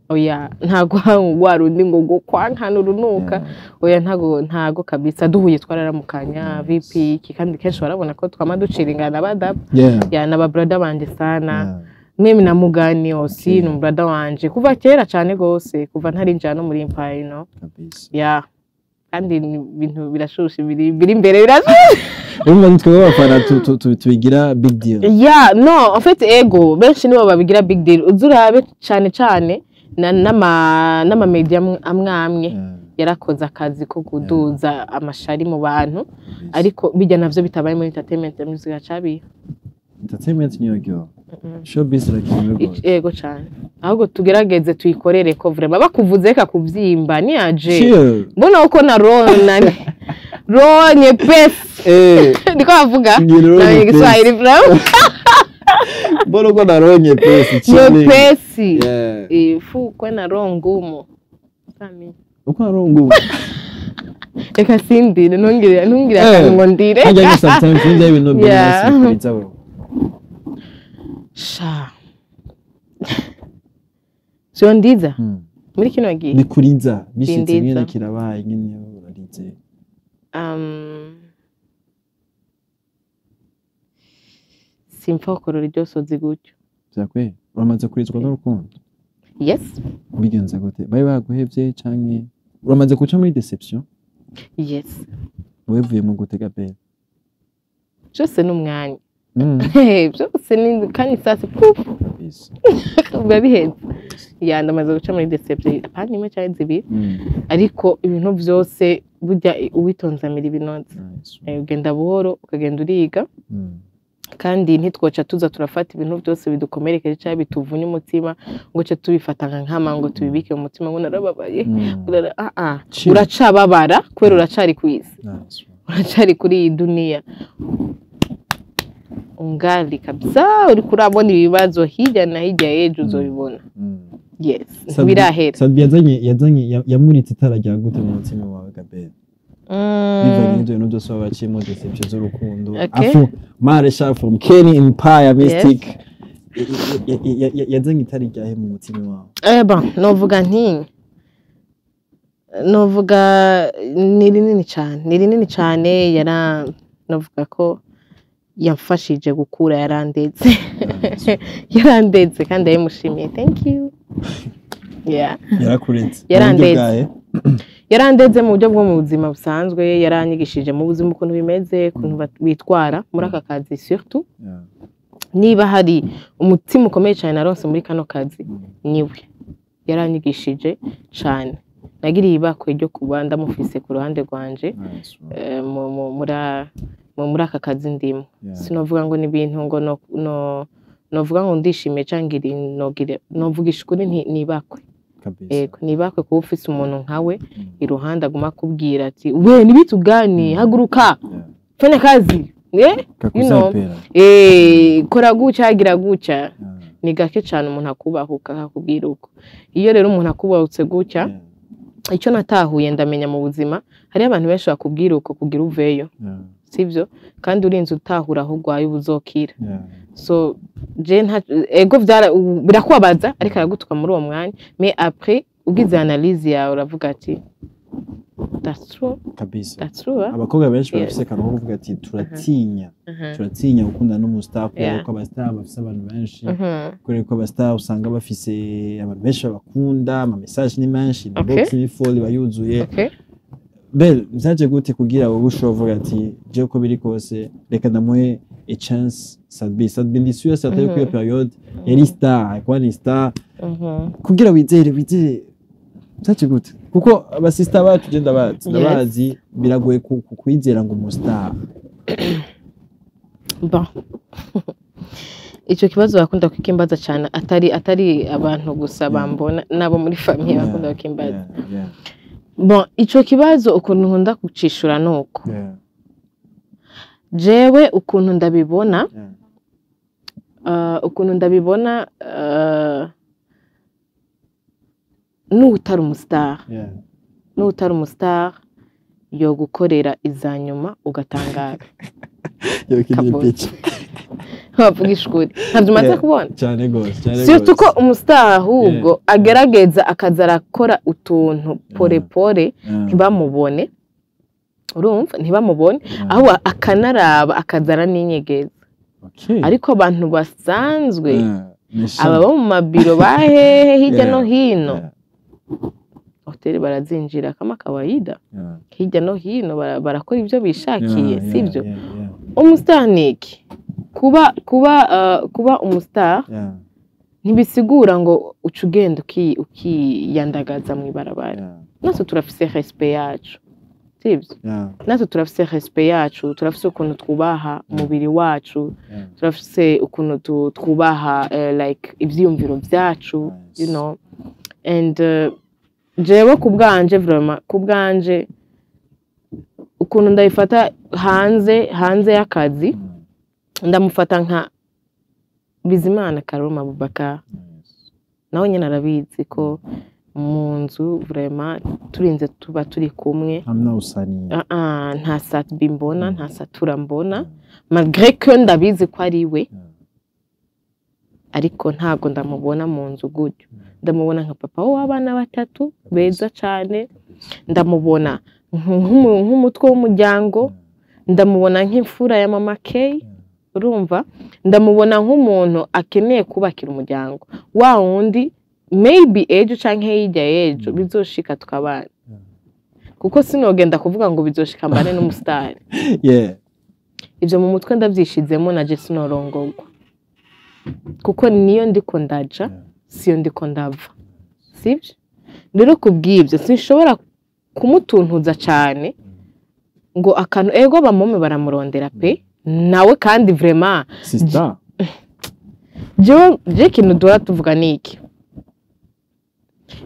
Oya, nta gwanko rwa rundi ngo kwankana urunuka. Oya, ntago kabisa. Duhuye twararamukanya, VP iki, kandi kenshi barabona ko twama ducira ingana badaba. Ya, n'aba brother banje sana. Même na Mugani aussi. Okay. Ni umbrother wanje kuva kera cyane gose, kuva ntarinjira no muri Empire. Kabisa. Yeah, kandi ni ibintu birashushe, biri imbere birashushe. Urumva ni twebwe abafana tubigira big deal. Yeah, no, en fait, ego, benshi nibo babigira big deal. Uzurabe cyane cyane n'ama media amwe amwe yarakoze akazi ko kuduza amashari mu bantu. Ariko bijya navyo bitabaye muri entertainment ya music yacabiye. Entertainment niyo ryo showbiz irakenewe rwose. Ego cyane, ahubwo tugerageze tuyikorere ko vraiment bakuvuze kakubyimba ni aje. Chill. Mbona uko na rona roho nyepesi. Niko bavuga. Ngira roho na nyepesi. Kiswahili vraiment. Mbona uko na roho nyepesi, chilling. Nyepesi. Yeah. Ifu kwe na roho ngumu. Sami. Uko na roho ngumu. Reka sindire, ntungire akantu ngo ndire. Hajya ni sometimes nibyo ibintu bya wewe. Sha, sio ndiza muri kino gihe. Bikuriza bishitse. Bindiza. Nyine kirabaye nyine urarize. Simpfa gukorora iryo sozi gutyo. Vyakwe uramaze kurizwa n'urukundo? Yes. Bigenze gute? Bari baguhevye canke uramaze guca muri déception? Yes. Wevuyemo gute, Gabel? Byose ni umwanya. Byose ni kandi sasa puf. Kabisa. Biba biheze. Ya, ndamaze guca muri déception, apana imwe cyangwa zibiri. Ariko ibintu byose burya uwitonze amira ibinoze. Nice. Ugenda buhoro, ukagenda uriga. Kandi ntitwoca tuza turafata ibintu byose bidukomerekeje cyangwa bituvunye umutima ngo ce tubifata nka nkama, ngo tubibike mu mutima ngo narababaye. Ah ah. Chill. Uracababara kubera uracari ku isi. Nice. Uracari kuri iyi duniya ungali kabisa, uriko urabona ibibazo hirya na hirya y'ejo uzobibona. Yes, ntibirahera. Sadbi yazanye yamuritse itara rya gute mu mutima wawe, Gabel, bivanye n'ibyo bintu byose waba waciyemo, déception z'urukundo? Okay. Afu Maresha from Kenny Empire Mystic yazanye itara ryahe mu mutima wawe? Bon, novuga nti novuga ni rinini cyane, ni rinini cyane. Yara novuga ko yamfashije gukura, yarandetse, yarandetse kandi ndabimushimiye, thank you, yeah. Yarakuretse? Yarandetse. Mu buryo bwahe? Yarandeze mu buryo bwo mu buzima busanzwe, yaranyigishije mu buzima ukuntu bimeze, ukuntu bitwara muri aka kazi surtout. Niba hari umutima ukomeye cyane naronse muri kano kazi, niwe yaranyigishije cyane. Nagiriye ibakwe ryo kuba ndamufise ku ruhande rwanje. Nice. Muri aka kazi ndimo, sinovuga ngo ni ibintu ngo no novuga ngo ndishimiye cyangwa iri nogire, novugisha ukuri nti nibakwe. Kabisa. Ego, nibakwe kuba ufise umuntu nkawe iruhande aguma akubwira ati: "We ni vitu gani? Haguruka, fanya kazi, eh." Kakuzapera. Kora gutya, gira gutya. Ni gake cyane umuntu akubahuka akakubwira uko. Iyo rero umuntu akubahutse gutya, icyo natahuye ndamenya mu buzima, hariho abantu benshi bakubwira uko kugira uveyo. Sibyo? Kandi urinze utahura aho urwaye uba uzokira. So je nta ego vyara birakubabaza, ariko aragutuka muri uwo mwanya, mais après ugize analyse yawe uravuga ati: "That's true." Kabisa. That's true, ah? Abakobwa benshi Yes. barafise akantu ko kuvuga ati turatinya, turatinya gukundana n'umustar kubera ko abastar bafise abantu benshi, kubera ko abastar usanga bafise abantu benshi babakunda, ama message ni menshi, inbox ni full, iba yuzuye. Bel, vyaje gute kugira wowe ushobora kuvuga ati: "Je uko biri kose reka ndamuhe a chance Sadbi"? Sadbi ndi sûr certain yuko iyo période yari star, kuba ni star. Kugira wizere vyaje gute? Kuko abasista bacu je ndabazi, ndabazi, biragoye kwizera ngo umustar. Bon, ico kibazo bakunda kukimbaza cyane, atari abantu gusa bambona, n'abo muri famille bakunda kukimbaza. Bon, ico kibazo ukuntu nkunda kucishura nuko jewe ukuntu ndabibona, ukuntu ndabibona, n'utari umustar, n'utari umustar yo gukorera iza nyuma ugatangara. Yokinye. Kabosi. Picha. Bavugisha ukuri, ntabyo umaze kubona? Cyane gose, cyane Surtout ko gose. umustar ahubwo agerageza akaza arakora utuntu pore pore, ntibamubone, urumva, ntibamubone, ahubwo akanaraba akazana n'inyegeza. Ariko abantu basanzwe Aba bo mu mabiro bahehe hirya no hino, hoteli barazinjira kama kawaida, hirya no hino barakora ibyo bishakiye, sibyo? Umustar ni iki? Kuba umustar ntibisigura ngo uca ugenda ukiyandagaza mu ibarabara. Natwe turafise respect yacu, sibyo? Natwe turafise respect yacu, turafise ukuntu twubaha umubiri wacu, turafise ukuntu twubaha like ivyiyumviro vyacu, you know. And jewe ku bwanje, vraiment ku bwanje, ukuntu ndayifata hanze y'akazi, ndamufata nka Bizimana Karoma Abubakar. Nawe nyine arabizi ko mu nzu vraiment turinze tuba turi kumwe. Hamna usani. Nta Sat-B mbona, nta Satura mbona, malgré que ndabizi ko ari we, ariko ntago ndamubona mu nzu gutyo. Ndamubona nka papa w'abana batatu beza cyane, ndamubona nk'umutwe w'umuryango, ndamubona nk'imfura ya mama K, urumva, ndamubona nk'umuntu akeneye kubakira umuryango wa wundi maybe ejo canke hirya y'ejo bizoshika tukabana, kuko sinogenda kuvuga ngo bizoshika mbane n'umusitari. Ivyo mu mutwe ndavyishizemo, naje sinorongorwa, kuko niyo ndiko ndaja siyo ndiko ndava, sibyo? Rero kubw'ibyo sinshobora kumutuntuza cyane ngo akantu ego bamome baramurondera pe, nawe kandi vraiment sister jewe ikintu duhora tuvuga ni iki: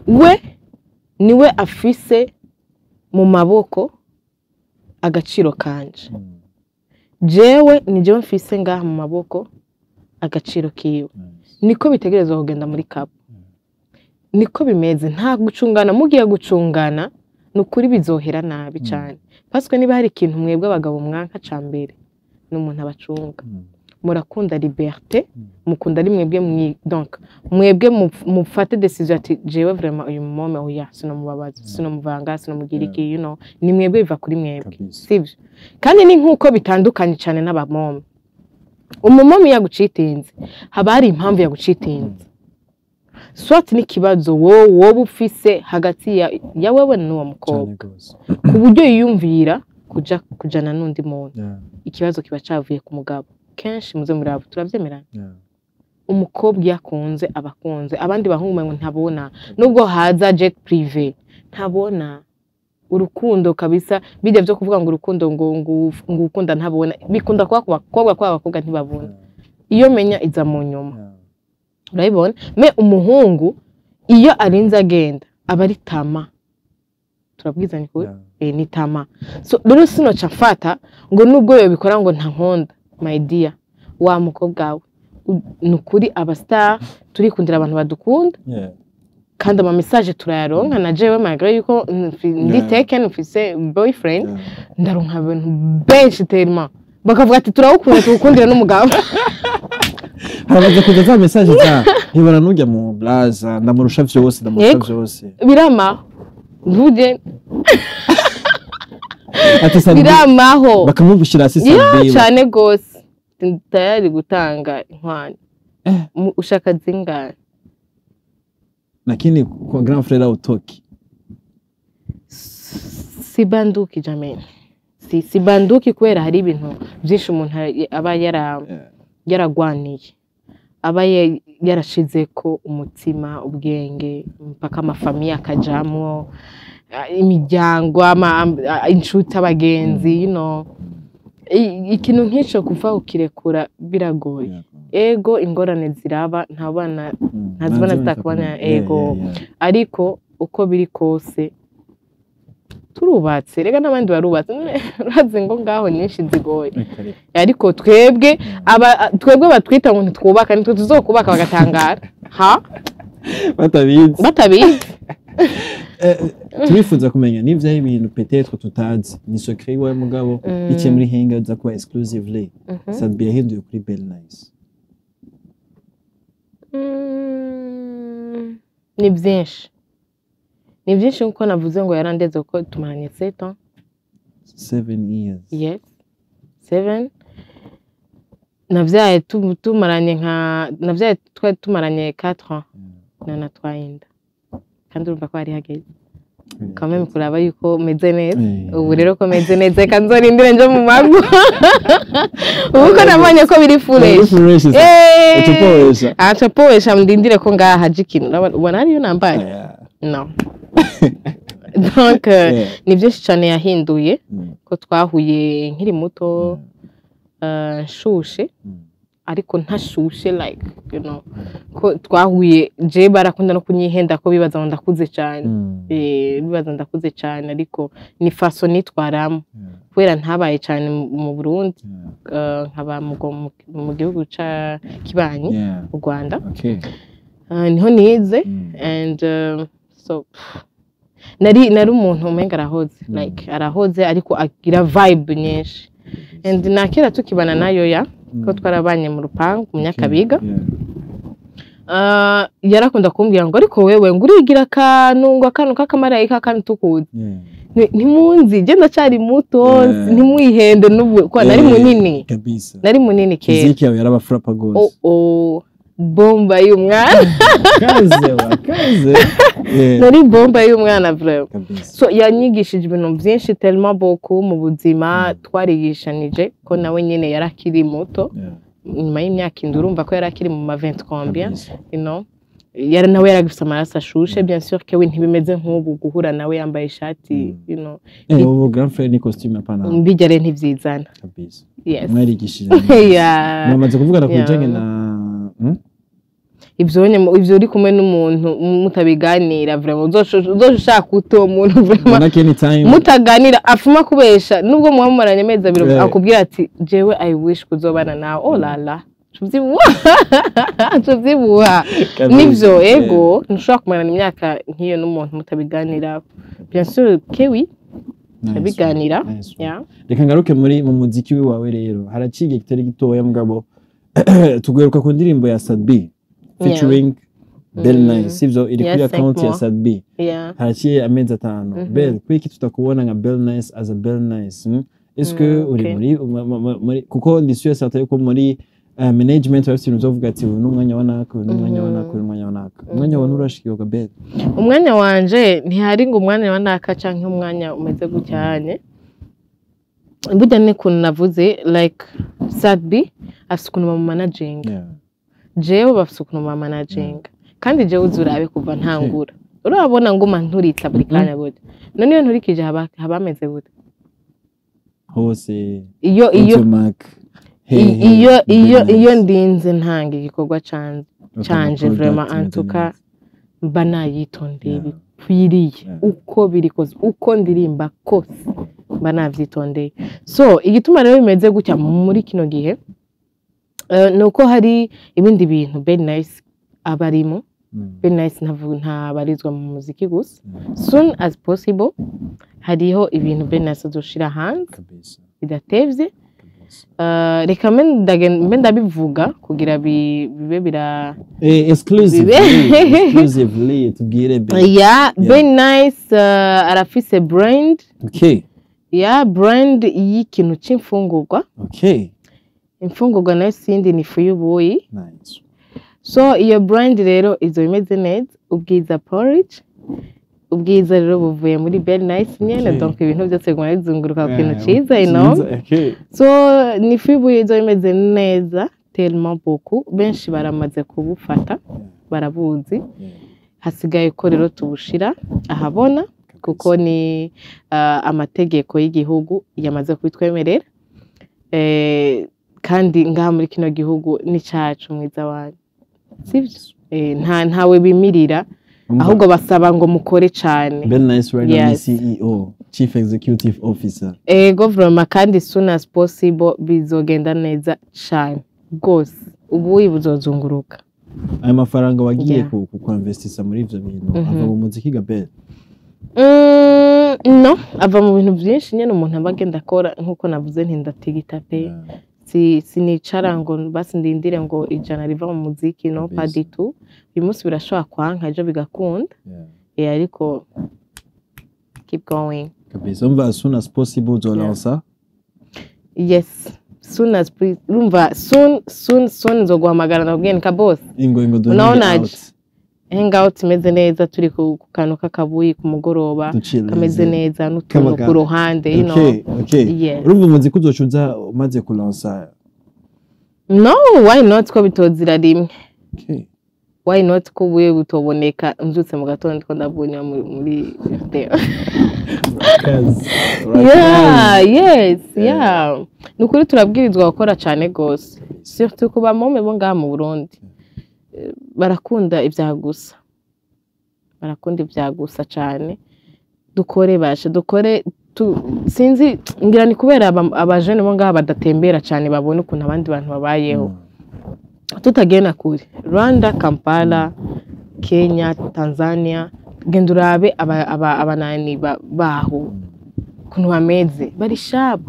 we niwe afise mu maboko agaciro kanje, jewe ni jewe mfise ngaha mu maboko agaciro kiwe. Niko bitegerezwa kugenda muri couple, niko bimeze. Nta gucungana, mugiye gucungana ni ukuri bizohera nabi cyane, parce niba hari ikintu mwebwe abagabo mwanka ca mbere ni umuntu abacunga. Murakunda liberté, mukunda ari mwebwe, donc mwebwe mufate décision ati jewe vraiment uyu mome oya sinomubabaza, sinomuvanga, sinomugira iki, you know, ni mwebwe biva kuri mwebwe, sivyo? Kandi ni nkuko bitandukanye cyane n'abamome. Umumome yagucitinze haba hari impamvu yagucitinze, soit n'ikibazo wowe ufise hagati ya wewe n'uwo mukobwa, ku buryo yiyumvira kujana n'undi muntu. Ikibazo kiba cavuye ku mugabo. Kenshi muze murabo turavyemerana, umukobwa yakunze abakunze abandi bahungu ngo ntabona, nubwo haza jet privé ntabona urukundo kabisa. Bijya byo kuvuga ngo urukundo ngo ukunda ntabona, bikunda kuba ku bakobwa, kwa abakobwa ntibabona. Iyo menya iza mu nyuma, urabibona. Me umuhungu iyo arinze agenda aba ari tama, turabwizanye ko ni tama. So rero sinoca mfata ngo nubwo yobikora ngo nta nkonda, my dear, wa mukobwa we, ni ukuri aba star turikundira abantu badukunda, kandi ama message turayaronka. Na jewe malgré yuko ndi taken mfise boyfriend, ndaronka abantu benshi tellement bakavuga ati turawukunda tukundira n'umugabo. Harabaza kuza za message za ntibara nujya mu blaza ndamurusha vyose, ndamurusha vyose. Biramaho ntuje ati biramaho bakamubishira si Sat-B cyane gose. Tayari gutanga inkwano. Ushaka zingahe? Lakini kwa grand frère utoki. Sibanduki jamani. Sibanduki kubera hari ibintu byinshi umuntu aba yaragwaniye, aba yarashizeko umutima, ubwenge, mpaka amafamiye akajamwo, imiryango, inshuti, abagenzi, you know. Ikintu nk'ico kuva ukirekura biragoye. Ego ingorane ziraba, nta bana ntazibona zitakubana, ego, ariko uko biri kose turubatse, rega n'abandi barubatse, urazi ngo ngaho nyinshi zigoye, ariko twebwe twebwe batwita ngo ntitwubaka, nitwe tuzokubaka bagatangara ha batabizi. Turifuza kumenya n'ivyo ari ibintu peut-être tutazi, ni secret iwawe mugabo biciye muri henga uza kuba exclusively. Sat-B yahinduye kuri Bell Nice. Ni byinshi, ni byinshi nkuko navuze ngo yarandeze kuko tumaranye 7 ans. 7 years. Yes, 7. Navyaye tumaranye nka, navyaye twari tumaranye 4 ans, none natwaye inda kandi urumva ko hari hageze quand même kuraba yuko meze neza. Ubu rero ko meze neza, reka nzorindire nje mu mago, ubu ko nabonye ko biri fresh. Fresh. Ucuporesha. Aca powesha, ndindire ko ngaha haje ikintu. Ubona hariyo nambaye. No, donc ni byinshi cyane yahinduye ko twahuye nkiri muto, nshushe, ariko ntashushe, like ko twahuye je barakunda no kunyihenda ko bibaza ngo ndakuze cyane. Bibaza ndakuze cyane, ariko ni façon nitwaramo kubera ntabaye cyane mu Burundi, nkaba mu gihugu ca kibanyi, mu Rwanda. Niho nize and so pff, nari umuntu umenga arahoze, like arahoze ariko agira vibe nyinshi, and nakera tukibana nayo ya ko twarabanye mu rupangu mu Nyakabiga. Yarakunda kumbwira ngo ariko wewe ngo urigira akantu, ngo akantu k'akamarayika, akantu tukuzi. Ntimunzi je ndacyari muto. Ntimwihende n'ubu ko nari munini. Nari munini kera. Physique yawe yarabafrapa Oh. gose. Oh, bomba y'umwana. Kaze wa kaze. Nari bomba y'umwana vraiment. So yanyigishije ibintu byinshi, tellement beaucoup mu buzima. Twarigishanije ko nawe nyine yari akiri muto. Nyuma y'imyaka 7 urumva ko yari akiri mu ma 20 combien. Yari nawe yaragifise amaraso ashushe, bien sûr que we ntibimeze nk'ubu guhura nawe yambaye ishati. Ubu grand frère ni costume, hapana. Bijya rero ntivyizana. Yes. Mwarigishije. Yeah. Mwamaze kuvugana ku bijanye na Ivyo ivyo uri kumwe n'umuntu mutabiganira, vraiment uzoca ushaka uta uwo muntu vraiment. Manake anytime. Mutaganira afuma kubesha, nubwo muba mumaranye amezi 2, akubwira ati jewe I wish kuzobana nawe, oh la la, tuvyibuha nivyo. Ego, ntushobora kumarana imyaka nk'iyo n'umuntu mutabiganira, bien sûr que oui. Nice. Turabiganira. Nice. Yeah. Reka ngaruke muri mu muziki wawe rero. Haraciye igihe kitari gitoya, mugabo tugaruka ku ndirimbo ya Sat-B featuring Bell Nice, sivyo? Iri kuri Yes, account ya cinq. Sat-B. Haraciye amezi 5. Bell, kuki tutakubona nka Bell Nice as a Bell Nice? Est-ce que uri muri muri, kuko ndi sûr certain yuko muri management bafite ibintu byo kuvuga ati uyu ni umwanya wa naka, uyu ni umwanya wa naka, uyu ni umwanya wa naka. Umwanya wawe nturashikirwa, Bell? Umwanya wanje ntihari ngo umwanya wa naka canke umwanya umeze gutyanye. Burya ni ukuntu navuze, like Sat-B afise ukuntu bamumanaginga. Jewe bafise ukuntu bamanaginga, kandi jewe uzi urabe kuva ntangura urabona nguma nturitsa buri kanya gutya. None iyo nturikije haba hameze gute? Hose. Iyo Automac. iyo ndinze ntanga igikorwa canje, vraiment, en tout cas mba nayitondeye bikwiriye. Uko biri kose, uko ndirimba kose, mba navyitondeye. So igituma rero bimeze gutya muri kino gihe ni uko hari ibindi bintu Bell Nice aba arimo. Bell Nice ntabarizwa mu muziki gusa. Soon as possible hariho ibintu Bell Nice azoshira hanze bidatevye. Reka mbe ndabivuga kugira bibe bira Exclusively, exclusively tubwire, Bell. Yeah. Bell Nice arafise brand. Yeah, brand y'ikintu c'imfungurwa. Imfungurwa nayo sindi, ni ifu y'ubuyi. So iyo brand rero izo imeze neza, Ubwiza Porridge. Ubwiza rero buvuye muri Bell Nice nyene. Donc ibintu byose biguma bizunguruka ku kintu ciza. Ciza, okay. So ni ifu y'ubuyi izo imeze neza tellement beaucoup, benshi baramaze kubufata, barabuzi. Hasigaye ko rero tubushira ahabona kuko ni amategeko y'igihugu yamaze kubitwemerera. Kandi ngaha muri kino gihugu ni cacu, mwiza wanyu, sivyo? Ntawe bimirira. Umva, ahubwo basaba ngo mukore cane. Bell Nice right now ni CEO, Chief Executive Officer. Ego vraiment, kandi soon as possible bizogenda neza cane rwose, ubuyi buzozunguruka. Ayo mafaranga wagiye ku investisa muri ivyo bintu ava mu muziki ga Bell? No, ava mu bintu byinshi nyene umuntu aba agenda akora. Nk'uko navuze nti ndatigita pe. Si sinicara ngo basi ndindire ngo 100 riva mu muziki, no, pas du tout. Uyu munsi birashobora kwanka, ejo bigakunda. Ariko keep going. Kabisa. Umva, as soon as possible uzolansa. Yes. Soon as please, urumva, soon, soon, soon nzoguhamagara, ndakubwira ni Kaboss. Ingo, ingo duhe Unaonaje? out. Hangout imeze neza, turi ku kantu k'akabuyi ku mugoroba, Duchilleze. kameze neza n'utuntu ku ruhande. Okay. Yes. Urumva umuziki uzoca uza umaze kulansa? No, why not ko bitozira rimwe? Okay. Why not ko ubuye butoboneka mbyutse mu gatondo ko ndavunya muri video? Kazi. Yeah, yes, yeah, ni ukuri turabwirizwa gukora cyane gose, surtout ku bamome bo ngaha mu Burundi. Barakunda ibya gusa, barakunda ibya gusa cyane. Dukore bashe, dukore sinzi, ngira ni kubera abajene bo ngaha badatembera cyane, babona ukuntu abandi bantu babayeho. Tutagenda kure, Rwanda, Kampala, Kenya, Tanzania, genda urabe abanani baho ukuntu bameze, bari sharp.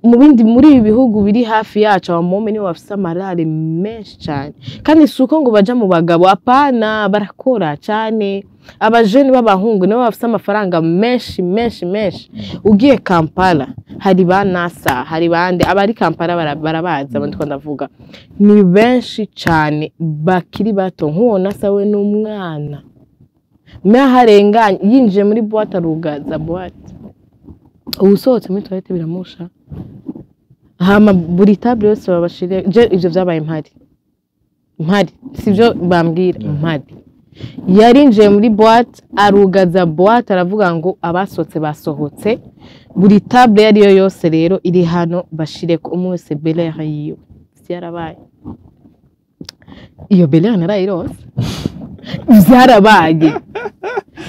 Mu bindi, muri ibi bihugu biri hafi yacu, abamome nibo bafise amarare menshi cyane. Kandi si uko ngo baja mu bagabo, apana, barakora cyane. Abajeni b'abahungu nibo bafise amafaranga menshi, menshi, menshi. Ugiye Kampala hari ba Nasa, hari bande abari Kampala barabazi abo ndiko ndavuga, ni benshi cyane bakiri bato. Nk'uwo Nasa we n'umwana meho arenganye, yinjiye muri boîte arugaza boîte, ubu usohotse muri toilette biramusha. Hama buri table yose babashire. Je ivyo vyabaye mpari, mpari, sivyo bambwira, mpari. Yarinjiye muri boîte, arugaza boîte, aravuga ngo abasohotse basohotse, buri table iyo ariyo yose rero iri hano bashireko umwe wese belair yiwe. Vyarabaye, iyo belair narayironse. Vyarabaye,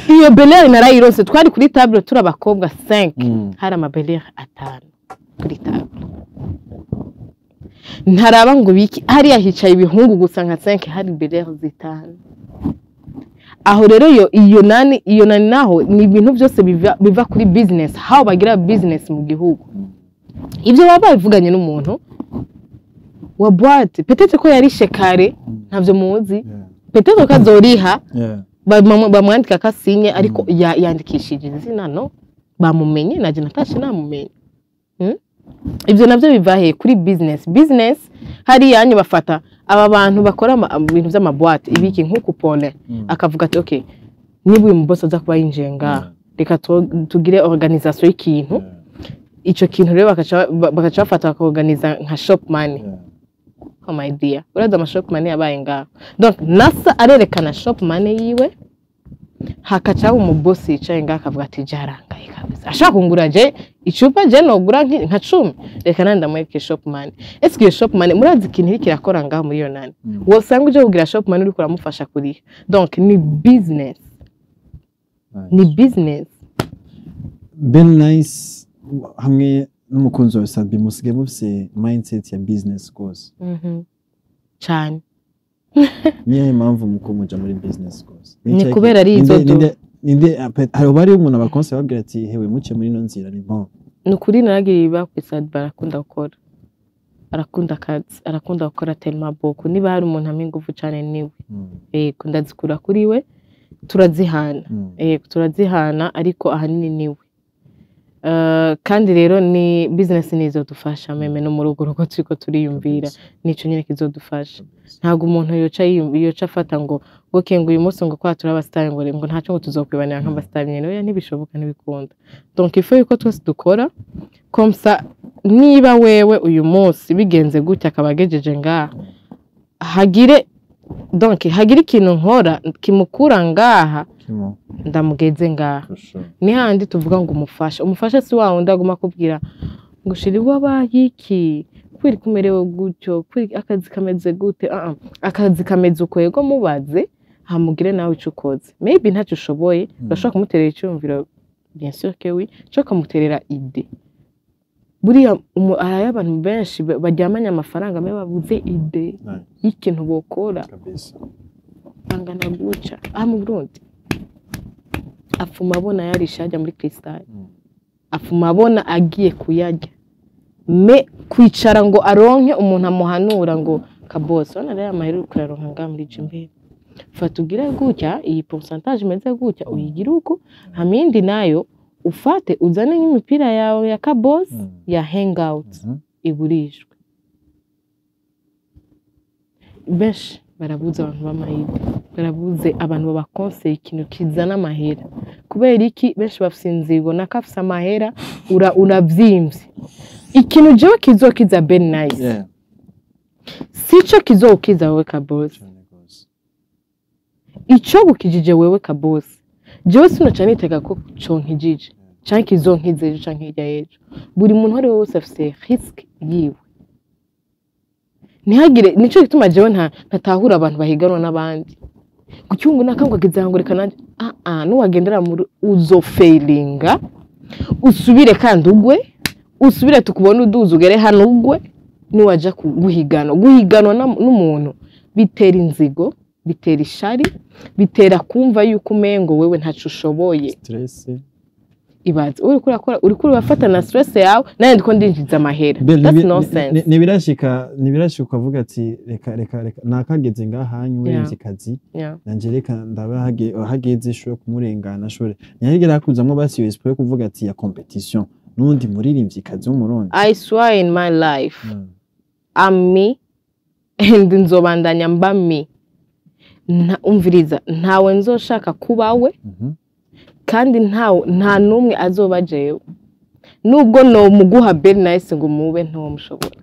iyo belair narayironse. Twari kuri table turi abakobwa 5, hari amabelair 5 kuri table. Ntaraba ngo biki, hariya hicaye ibihungu gusa nka 5, hari belair 5 aho. Rero iyo nani naho ni ibintu byose biva kuri business, how bagira business mu gihugu. Ibyo baba babivuganye n'umuntu wa boîte, peut-être ko yarishe kare, ntavyo muzi, peut-être ko azoriha, bamwandika ko asinye, ariko yandikishije izina, no bamumenye, naje natashe namumenye. Ibyo nabyo biva he? Kuri business. Business hariya yanyu bafata aba bantu bakora ibintu by'amaboîte ibiki, nk'uku Paulin akavuga ati: "Okay, niba uyu mubosi aza kuba yinjiye ngaha, reka tugire organisation y'ikintu." Ico kintu rero bakaca bafata bakaorganiza nka shop money. Oh my dear, urazi ama shop money yabaye ngaho? Donc Nasa arerekana shop money yiwe, hakaca haba umubosi yicaye ngaho akavuga ati: "Jarangaye kabisa, ashaka kungura je icupa, je nogura nka 10, reka nandi ndamwereke shop money." Ese iyo shop money murazi ikintu iriko irakora ngaho muri iyo nani? Wosanga uje kugira shop money uriko uramufasha kuriha. Donc ni business, ni business. Belle Nice hamwe n'umukunzi wawe Sabi musigaye mufise mindset ya business rwose. Cane. Niyo mpamvu muko muja muri business rwose? Ni kubera ari izo Ninde hari bari umuntu abakonse babwira ati: "Hewe, muce muri ino nzira, ni bon"? Ni ukuri naragiriye ibakwe, Sadba arakunda gukora, arakunda akazi, arakunda gukora tellement beaucoup. Niba hari umuntu ampa ingufu cane niwe. Yego, ndazikura kuri we, turazihana. Yego, turazihana, ariko ahanini niwe. Kandi rero ni business nizodufasha même no mu rugo rugo turiko turiyumvira, nico nyene kizodufasha. Ntabwo umuntu yoca afata ngo okay, ngo uyu munsi ngo kwa turi abasitari, ngo ntaco, ngo tuzokwibanira nk'abasitari nyene. Oya, ntibishoboka, ntibikunda. Donc il faut yuko twese dukora comme ça. Niba wewe uyu munsi bigenze gutya, akaba agejeje ngaha, hagire, donc hagire ikintu nkora kimukura ngaha, Kimo. ndamugeze ngaha. For sure. Ni handi tuvuga ngo umufasha, umufasha si wa wundi aguma akubwira ngo: "Chéri, wabaye iki? Kwiri kumerewe gutyo? Kwiri akazi kameze gute?" Ah, ah. Akazi kameze uko, yego, mubaze, hamugire nawe ico ukoze. Maybe ntacyo ushoboye, urashobora kumuterera icyumviro, bien sûr que oui, cyo ukamuterera idée. Buriya hariyo abantu benshi baryamanye amafaranga mais babuze idée y'ikintu bokora. Kabisa. Angana guca aha mu Burundi, afuma abona yarishe ajya muri Crystal, afuma abona agiye kuyarya, mais kwicara ngo aronke umuntu amuhanura ngo: "Kabosi, urabona rero amahera uri kuyaronka ngaha muri Jimbere, fata ugire gutya, iyi pourcentage imeze gutya uyigire uku, hama iyindi nayo ufate uzane nk'imipira yawe ya Kabosi ya hangout." Igurishwe. Benshi barabuze abantu b'amahirwe, barabuze abantu babakonseye ikintu kizana amahera. Kubera iki? Benshi bafise inzigo, nakafise amahera, uravyimbye. Ikintu jewe kizokiza Ben Nice, sico kizokiza wewe Kabosi. Cane gose. Ico gukijije wewe Kabosi, jewe sinoca nitega ko conkijije canke kizonkiza ejo canke hirya y'ejo. Buri muntu uwo ari we wese afise risque yiwe. Ntihagire, nico gituma jewe ntatahura abantu bahiganwa n'abandi. Kucyungu nakangwa ageze ngo reka nanje, ah ah, nuwagendera muri uzofailinga, usubire kandi ugwe, usubire tukubone uduze ugere hano ugwe. Niwaja guhiganwa n'umuntu bitera inzigo, bitera ishari, bitera kumva yuko umengo wewe ntaco ushoboye. Stress. Ibaze uriko urakora, uriko urafata na stress yawe, nawe ndiko ndinjiza amahera. Bel, That's nonsense. Ntibirashika ukavuga ati reka, reka, reka, nakageze ngahanyu kazi, nanje reka ndaba hageze shobora kumurengana, shobore ntiyigera hakuzamwo basi iyo esprit yo kuvuga ati ya compétition n'undi muririmvyikazi w'Umurundi? I swear in my life, I'm me and nzobandanya mba me. Umviriza, ntawe nzoshaka kuba we, kandi nta n'umwe azoba jewe. Nubwo no muguha Ben Nice ngo mube, ntiwomushobora.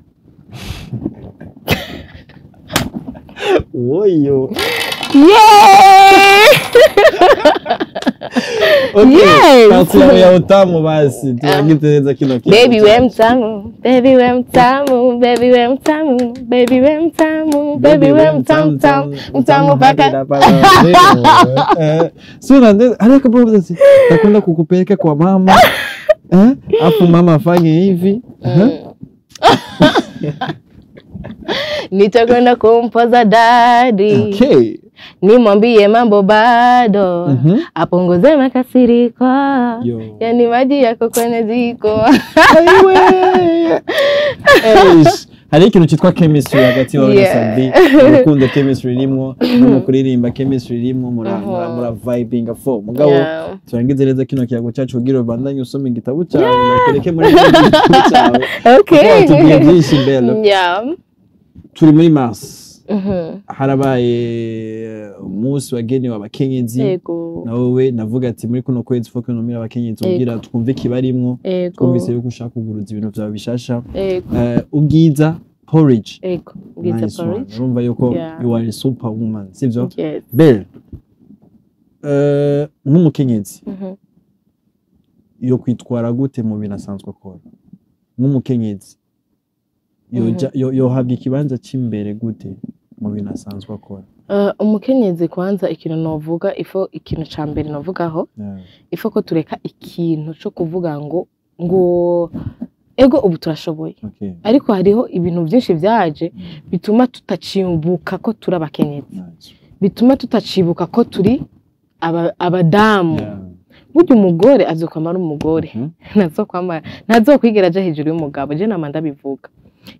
Woyo. Yeah! Okay. Yes! Partie yawe ya utamu, basi turangize neza kino kintu. Baby we mtamu, baby we mtamu, baby we mtamu, baby we mtamu, baby we mtamu, tamu, mtamu paka. Sio ndio? Ariko bro, ati takwenda kukupeleka kwa mama, eh, afu mama afanye hivi, eh? Nitakwenda kumpoza daddy, nimwambie mambo bado, apunguze makasiriko, Yo. yani maji yako kwenye jiko. Aiwe. Eish. Hari ikintu cyitwa chemistry hagati yawe na Sat-B. Urukundo, chemistry irimwo, no mu kuririmba chemistry irimwo, mura vibing fo. Mugabo turangize neza kino kiyago cyacu kugira ubandanye usoma igitabo cyawe, nakwereke muri igitabo cyawe. Okay. Kuko watubwiye byinshi mbere. Turi muri Mars. Harabaye umunsi wagenewe abakenyezi. Na wowe navuga ati muri kuno kwezi faut que abakenyezi ubwira twumve ikibarimwo. Twumvise yuko ushaka kuguruza ibintu vyawe bishasha. Ubwiza porridge. Ego. Ubwiza Nice one. porridge. Urumva yuko you are a superwoman, sivyo? Yes. Belle, nk'umukenyezi yo kwitwara gute mu bintu asanzwe akora? Nk'umukenyezi yohabwa ikibanza c'imbere gute mu bintu asanzwe akora? Umukenyezi kwanza, ikintu novuga, ifo ikintu ca mbere novugaho, ifo ko tureka ikintu co kuvuga ngo ego ubu turashoboye, ariko hariho ibintu byinshi vyaje bituma tutacibuka ko turi abakenyezi, bituma tutacibuka ko turi abadamu. Burya umugore azokwama ari umugore, ntazokwigera aja hejuru y'umugabo. Je nama ndabivuga,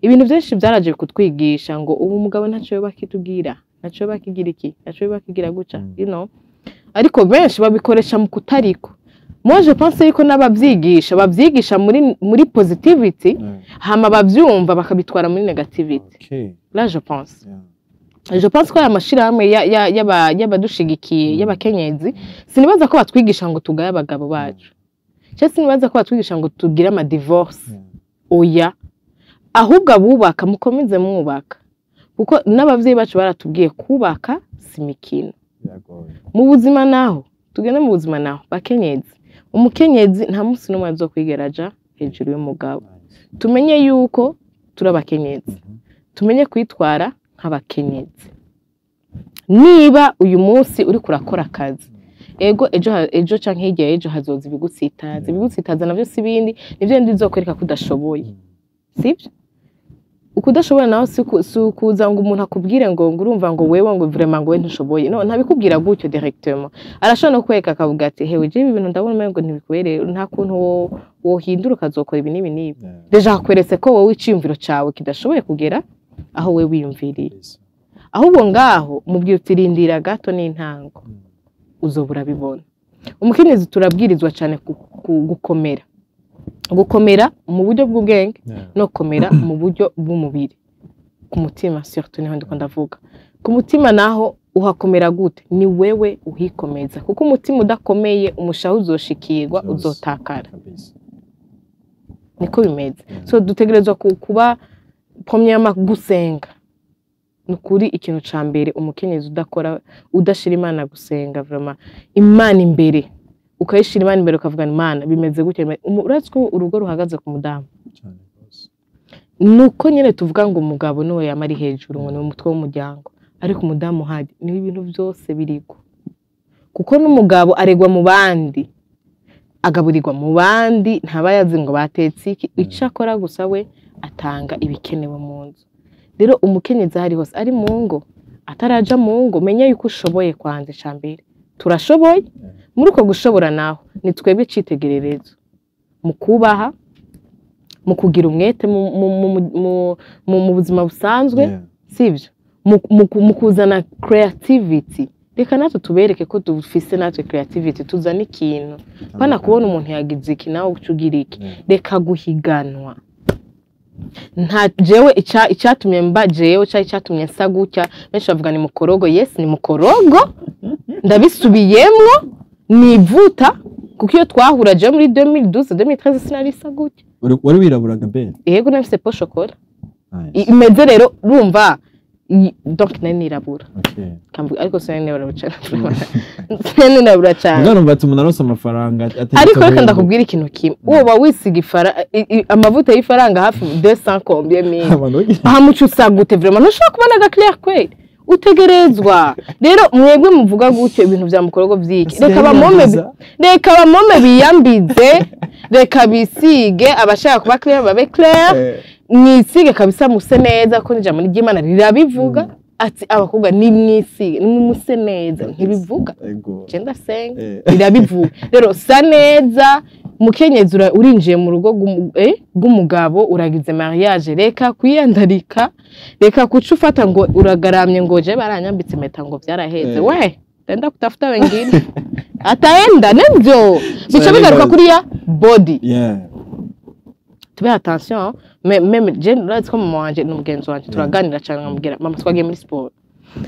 ibintu byinshi byaraje kutwigisha ngo ubu umugabo ntaco yoba akitubwira, ntaco yoba akigira iki, ntaco yoba akigira guca, ariko benshi babikoresha mu kutariko. Moi je pense yuko n'abavyigisha bavyigisha muri positivity, hama bavyumva bakabitwara muri negativity. Là je pense, je pense ko aya mashirahamwe y'abadushigikiye, y'abakenyezi, sinibaza ko batwigisha ngo tugaye abagabo bacu, cyangwa sinibaza ko batwigisha ngo tugire ama divorce. Oya, ahubwo abubaka mukomeze mwubaka, kuko n'abavyeyi bacu baratubwiye kubaka si imikino. Biragoye. Mu buzima naho, tugende mu buzima naho, bakenyezi, umukenyezi nta munsi n'umwe azokwigera aja hejuru y'umugabo. Tumenye yuko turi abakenyezi, tumenye kwitwara nk'abakenyezi. Niba uyu munsi uriko urakora akazi, ego ejo canke hirya y'ejo hazoza ibigutsitaza. Ibigutsitaza navyo si ibindi, nivyo bindi bizokwereka ko udashoboye. Sibyo? Ukudashoboye naho si ukuza ngo umuntu akubwire ngo urumva ngo wewe ngo vraiment ngo we ntushoboye. No, ntabikubwira gutyo directement. Arashobora no kwereka akavuga ati hewe, je ibi bintu ndabona umengo ntibikubereye, nta kuntu wohindura ukazokora ibi n'ibi n'ibi. Déjà akweretse ko wowe iciyumviro cawe kidashoboye kugera aho we wiyumviriye. Ahubwo ngaho mubwira uti rindira gato, n'intango uzoba urabibona. Umukenyezi turabwirizwa cyane gukomera. Gukomera mu buryo bw'ubwenge no gukomera mu buryo bw'umubiri, ku mutima surtout niho ndiko ndavuga. Ku mutima naho uhakomera gute? Ni wewe uhikomeza, kuko umutima udakomeye umushaha uzoshikirwa, uzotakara. Niko bimeze. So dutegerezwa kuba premièrement gusenga. Nukuri ikintu ca mbere, umukenyezi udakora, udashira Imana gusenga, vraiment Imana imbere, ukayishira Imana imbere, ukavuga Imana bimeze gutya. Urazi ko urugo ruhagaze ku mudamu. Nuko nyene tuvuga ngo umugabo niwe yama ari hejuru, ngo ni umutwe w'umuryango, ariko umudamu uhari niwe ibintu byose biriko, kuko n'umugabo aregwa mu bandi, agaburirwa mu bandi, ntaba yazi ngo batetse iki. Icyo akora gusa we atanga ibikenewe mu nzu. Rero umukenyezi aho ari hose, ari mu ngo, ataraja mu ngo, menya yuko ushoboye. Kwanza ica mbere turashoboye. Muri uko gushobora naho ni twebwe icitegererezo mu kubaha, mu kugira umwete mu buzima busanzwe, sibyo? Mu kuzana creativity. Reka natwe tubereke ko dufise natwe creativity, tuzana ikintu pana kubona umuntu yagize iki, nawe uca ugira iki. Reka guhiganwa. Nta jewe icyatumye mba jewe cyari icyatumye nsa gutya. Benshi bavuga ni mukorogo. Yes, ni mukorogo, ndabisubiyemwo, nivuta, kuko iyo twahura jewe muri 2012, 2013 sinari isa gutya. Wari wiraburaga be? Yego, nafise peau chocolat imeze rero bumva donc nari nirabura. Kamvuga ariko sinari nirabura cyane, sinari nirabura cyane. Mugabo numva ati umuntu aronse amafaranga ategeka Ariko reka guhemba. ndakubwira ikintu kimwe: woba wisiga amavuta y'ifaranga hafi 200 combien mille, Abantu bagira- aha muco usa gute? Vraiment ntushobora kubona aga clair kweli. Utegerezwa rero, mwebwe muvuga gutyo ibintu vya mukorogo vyiki, reka bamome, reka bamome biyambize, reka bisige. Abashaka kuba clair babe clair. Mwisige kabisa, muse neza, ko n'ijambo ry'Imana rirabivuga ati abakobwa nimwisige, nimumuse neza. Ntibivuga? Ego. Je ndasenga. Birabivuga. Rero sa neza mukenyezi, urinjiye mu rugo rw'umugabo, uragize mariage, reka kwiyandarika, reka kuca ufata ngo uragaramye, ngo je baranyambitse impeta, ngo byaraheze. We tenda kutafuta wengine, ataenda nibyo bica bigaruka kuri ya body. Tube attention. Même je urazi ko mama wanje ni umugenzi wanje, turaganira cyane, nkamubwira mama twagiye muri siporo,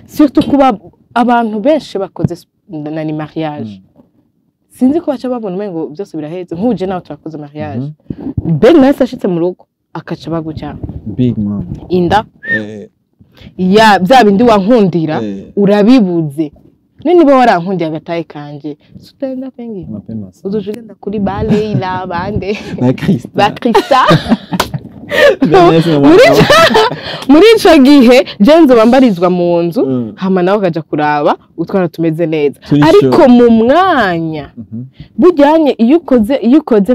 surtout kuba abantu benshi bakoze na ni mariage, sinzi ko baca babona umengo byose biraheze. Nk'uje nawe turakoze mariage, Ben nahise ashitse mu rugo akaca baguca Big mama. inda ya bya bindi wankundira, urabibuze. None niba warankundiye agataye kanje, sutaenda pengi Mapema sana. uzoja ugenda kuri ba Leila bande Na Krista. ba Krista. Ben mama. Muri ico gihe je nzoba mbarizwa mu nzu, hama nawe akaja kuraba utwana tumeze neza. Turi Ariko sure. mu mwanya bujyanye, iyo ukoze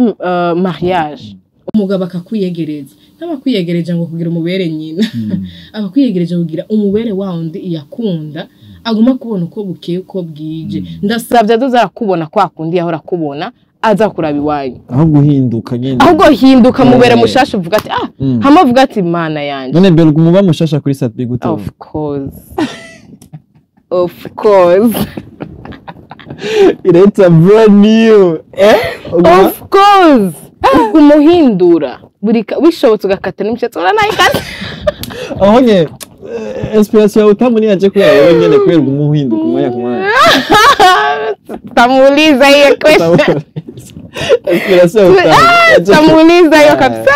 mariage, umugabo akakwiyegereza, ntabakwiyegereje ngo kugira umubere nyina, abakwiyegereje kugira umubere wa wundi yakunda, aguma kubona uko bukeye uko bwije. Ndasabye azoza kwa kundi yahora akubona, aza kuraba iwanyu. Aho guhinduka nyene. Ahubwo hinduka, mubere mushasha, uvuga ati ah, hama uvuga ati Mana yanje. None mbere umuba mushasha kuri Sat-B gute? Of course, of course. It's a brand new. Eh? Of course, umuhindura buri bishobotse ugakata n'imishatsi, uranayikata. Aho nye inspiration yawe utamuni yaje kubera wowe nyene, kubera umuhinduka umwanya ku mwanya. Tamuuliza hiyo question. Inspiration yawe utamu. Tamuuliza hiyo kabisa.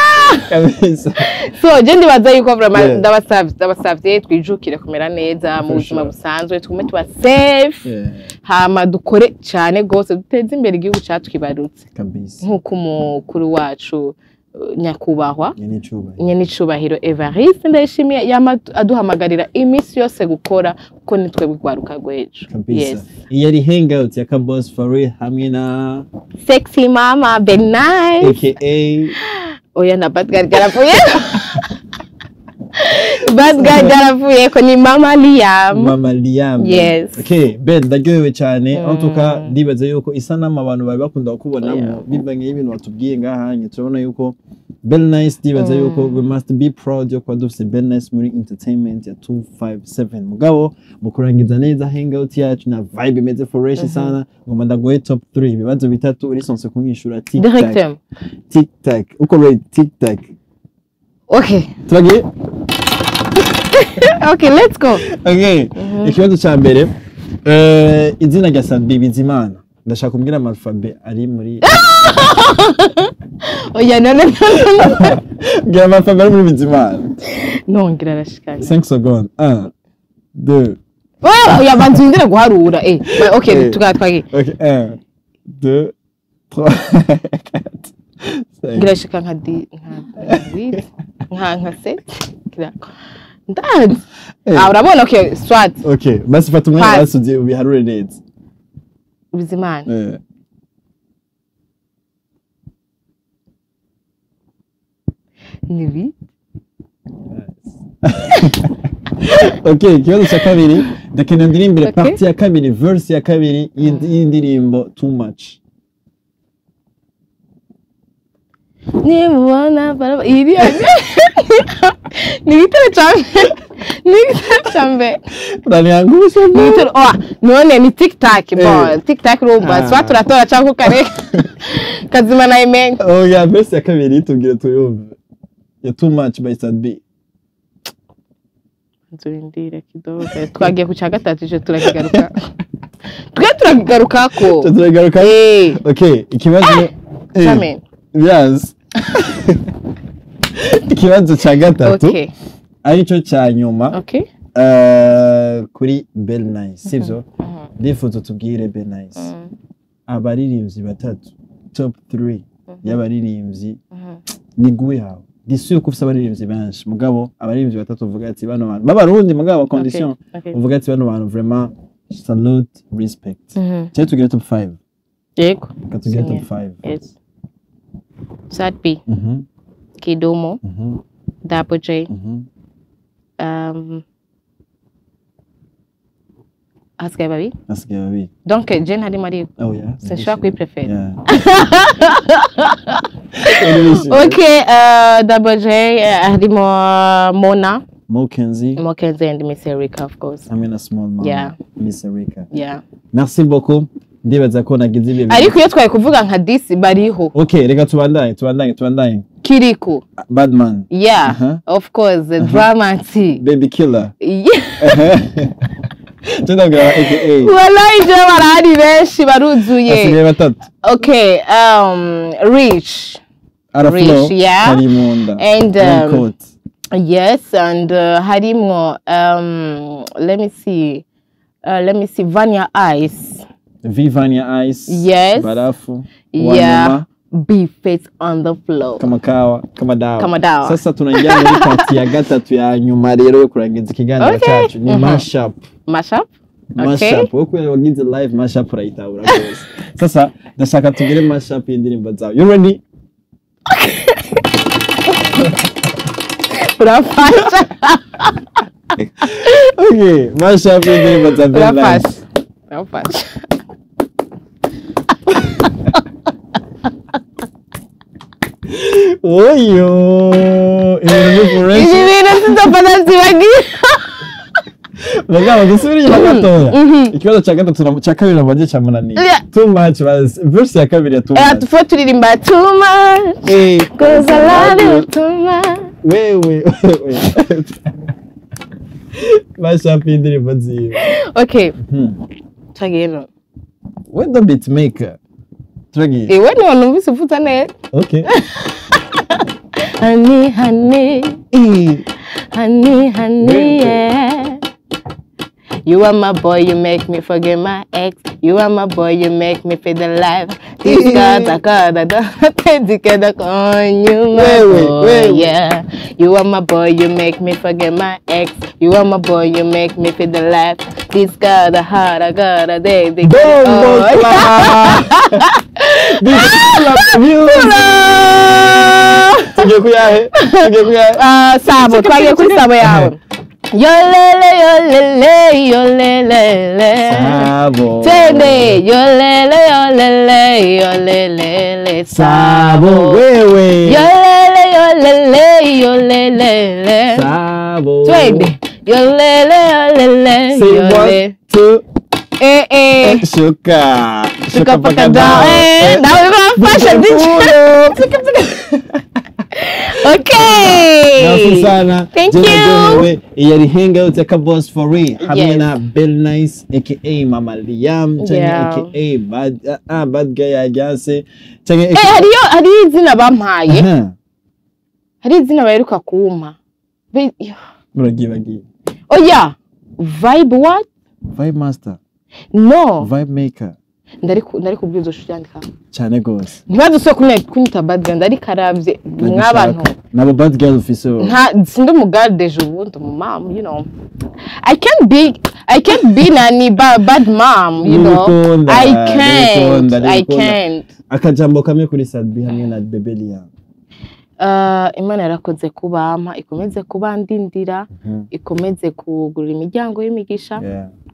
Kabisa. So je ndibaza yuko vraiment ndabasavye twijukire kumera neza mu For buzima sure. busanzwe, tugume tuba safe, hama dukore cyane gose, duteze imbere igihugu catwibarutse. Kabisa. Nk'uko umukuru wacu, nyakubahwa Nyene icubahiro. nyenicubahiro Evariste Ndayishimiye yama aduhamagarira iminsi yose gukora, kuko nitwe rwaruka rw'ejo. Kabisa. Yes. Iyi yari hangout ya Kabos Farid hamwe na Sexy mama Bennice. AKA Oya, na bad girl ryaravuye, bad girl ryaravuye ko ni mama Liam. Mama Liam. Yes. Okay, Ben, ndaryohewe cyane. En tout cas, ndibaza yuko isanamu abantu bari bakunda kukubonamo bivanye n'ibintu watubwiye ngahanye, turabona yuko Bell Nice, ndibaza yuko we must be proud yo kuba dufise Bell Nice muri entertainment ya 257. Mugabo mu kurangiza neza hangout yacu na vibe imeze fresh sana, ngomba ndaguhe top 3, ibibazo bitatu uri censé kumwishura tic tac. Directement. Tic tac, uko ready? Tic tac. Okay. Turagiye. Okay, let's go. Okay, ikibazo ca mbere, izina rya Sat-B Bizimana, ndashaka kumbwira ama alphabet ari muri Oya, no, no, no, no. Mbwira ama alphabet ari muri Bizimana. Nongera arashikana. 5 secondes, 1, 2. Oya, banza windire guharura, eh. Okay. Twagiye. Okay, 1, 2, 3, 4, 5. Ngira shika nka di nka huit, nka sept, ngira ndazi. Ah, urabona, okay, soit. Okay, basi fata umwanya. Pass. Basi ugiye ubiharure neza. Bizimana. Ni huit. Okay, ikibazo cya kabiri, ndakenera ndirimbire partie ya kabiri, verse ya kabiri y'indirimbo Too Much. Nimubona baraba iriya ni igitero ca mbere, ni igitero ca mbere. Uraniangusha. Ni igitero, oh, none ni tic tac, bon. Tic tac, urumva. Ah. Soit turatora cyangwa ukareka kazima nayimenya. Oh yeah, verse ya kabiri tubwire tuyumve, ya Too Much by Sat-B. Nzurindire kidogo, twagiye ku cya gatatu, ico turakigaruka, twe turakigarukako. Turagaruka. Eh. Okay, ikibazo Amen. Yes, ikibazo cya gatatu aricyo cya nyuma kuri Bell Nice, sivyo? Ndifuza tubwire Bell Nice abaririmbyi batatu, top 3 y'abaririmbyi ni guwe hawe. Ndisuye ko ufise abaririmbyi benshi, mugabo abaririmbyi batatu uvuga ati bano bantu b'abarundi, mugabo condition uvuga ati bano bantu vraiment salute, respect. Cyangwa tugire top 5? Yego. Reka tugire top 5. Yes, Sat-B, Kidumu, Double J, hasigaye babiri. Hasigaye babiri. Donc je ntarimo ariko Oh yeah. sinshobora kuyiprefera. Yeah. Okay, Double J, harimo Mona. Mokenzi. Mokenzi and Miss Erica, of course. Hamwe na Small Mama. Yeah. Miss Erica. Yeah. Merci beaucoup, ndibaza ko nagize ibihe. Ariko iyo twari kuvuga nka disi bariho. Okay, reka tubandanye, tubandanye, tubandanye. Kiriku. Badman. Yeah. Of course, Drama T. Baby Killer. Yeah. Tundabwira aka. Wallahi je barahari benshi, baruzuye. Hasigaye batatu. Okay, Rich. Araflo. Rich, yeah. Karimunda. And, Raincoat. Yes, and harimwo, let me see, let me see, Vania Ice. Vivania Ice. Yes. Barafu. Yeah. Wanyuma. Be Face on the floor. Kama kawa, kama dawa. Kama dawa. Sasa tunaingia muri partie ya gatatu ya nyuma rero yo kurangiza ikiganiro cyacu, ni mashup. Mashup. Okay. Mashup, wowe kubera wagize live mashup urayitahura rwose. Sasa ndashaka tugire mashup y'indirimbo zawe. You ready? Urafasha. Okay, mashup y'indirimbo za Bell Nice. Urafasha, urafasha. Oyo, ibintu ni fresh. Ibi bintu sinzopfa ndavyibagira. Mugabo dusubire inyuma gatoya. Ikibazo cya gatatu cya kabiri nabonye cyamunaniye. Yeah. Too Much, verse ya kabiri ya Too Much. Tufe turirimba too much, 'cause I love you too much. Wewe wewe. Mashup y'indirimbo ziwe. Okay, twagiye no. We the beat maker. Turagiye. Iwe niwe numvise uvuza neza. Okay. Honey, honey, honey, honey, Wewe. yeah. You are my boy, you make me forget my ex. You are my boy, you make me feel alive. This God, I got together on you, my Wewe, boy, wewe. yeah. You are my boy, you make me forget my ex. You are my boy, you make me feel alive. This God, I heart, I got a day. Bombo clap. This is music. Tugiye kuyahe? Tugiye kuyahe? Ah, sabo, twagiye kuri sabo yawe. Yolele, yolele, yolelele. Sabo. Twende, yolele, yolele, yolelele. Sabo wewe. Yolele, Shuka Shuka paka down. Nawe bafasha DJ. Okay. Merci sana. Thank you. Yari hangout ya Kaboss for real. Hamwe na Bell Nice aka Mama Liam cyangwa aka bad bad guy agase cyangwa hari izina bampaye. Hari izina baheruka kumpa. Muragiye. Oya, vibe what? Vibe master. No. Vibe maker. Ndari kubwizo shyandika. Cyane gose. Ntibaze kunyita bad girl, ndari karavye mwabantu. Nabo bad girl ufise. Nta sindi umugarde ejo ubundi mu mom, you know. I can't be nani bad mom, you know. I can't. Akajambo kamwe kuri Sadbi hamwe na Bebe Liam. Imana yarakoze kubampa, ikomeze kubandindira, ikomeze kugurura imiryango y'imigisha,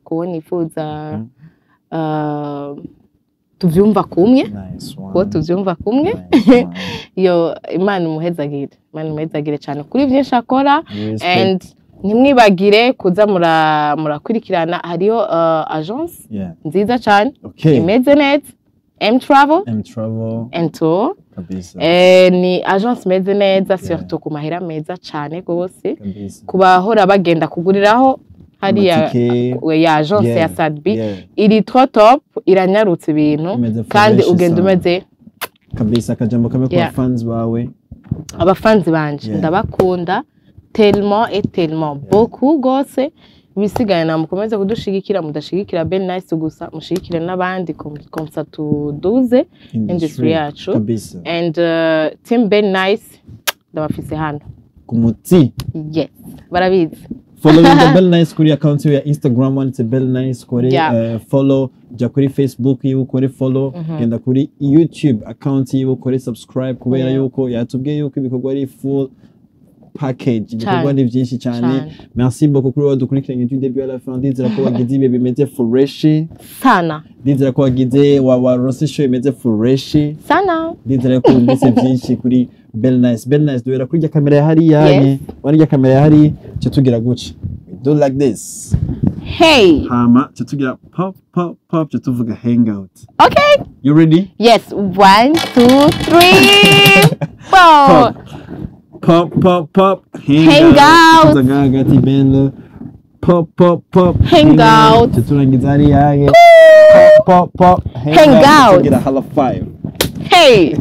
kubona ifuza tuvyumva kumwe, ko tuvyumva kumwe. Yo Imana umuhezagire, Imana umuhezagire cyane kuri byinshi akora. And ntimwibagire kuza murakurikirana, hariyo agence nziza cyane imeze neza, M Travel and Tour. Ni agence imeze neza, surtout ku mahera meza cyane gose, kubahora bagenda kuguriraho hariya ya agence ya Sadbi iri trop top, iranyarutse ibintu kandi ugenda umeze kabisa. Akajambo kamwe ku fans bawe. Abafanzi banje ndabakunda tellement et tellement beaucoup gose. Bisigaye na mukomeze kudushigikira, mudashigikira Bell Nice gusa, mushigikire n'abandi comme ça tuduze industry yacu. And team Bell Nice ndabafise hano ku muti. Yes, barabizi. Follow the Bell Nice kuri account ya Instagram wanditse Bell Nice, kore follow, ja kuri Facebook yiwe ukore follow, genda kuri YouTube account yiwe ukore subscribe, kubera yuko yatubwiye yuko ibikorwa ari full package, ibikorwa ni byinshi cyane. Merci beaucoup kuri wadukurikiranye du début à la fin. Ndizera ko wagize ibihe bimeze fresh sana, ndizera ko wagize warose show imeze fresh sana, ndizera ko wumvise byinshi kuri Bell Nice. Bell Nice duhera kuri kamera ya hariya, wari kamera ya hari cyo tugira guca, we do like this, hey, hama cyo tugira pop pop pop, cyo tuvuga hangout. Okay, you ready? Yes, 1 2 3 4. Pop pop pop hangout. Hagati bend pop pop pop hangout. Cyo turangiza hariya pop pop pop hangout. Tugira hala 5. Hey.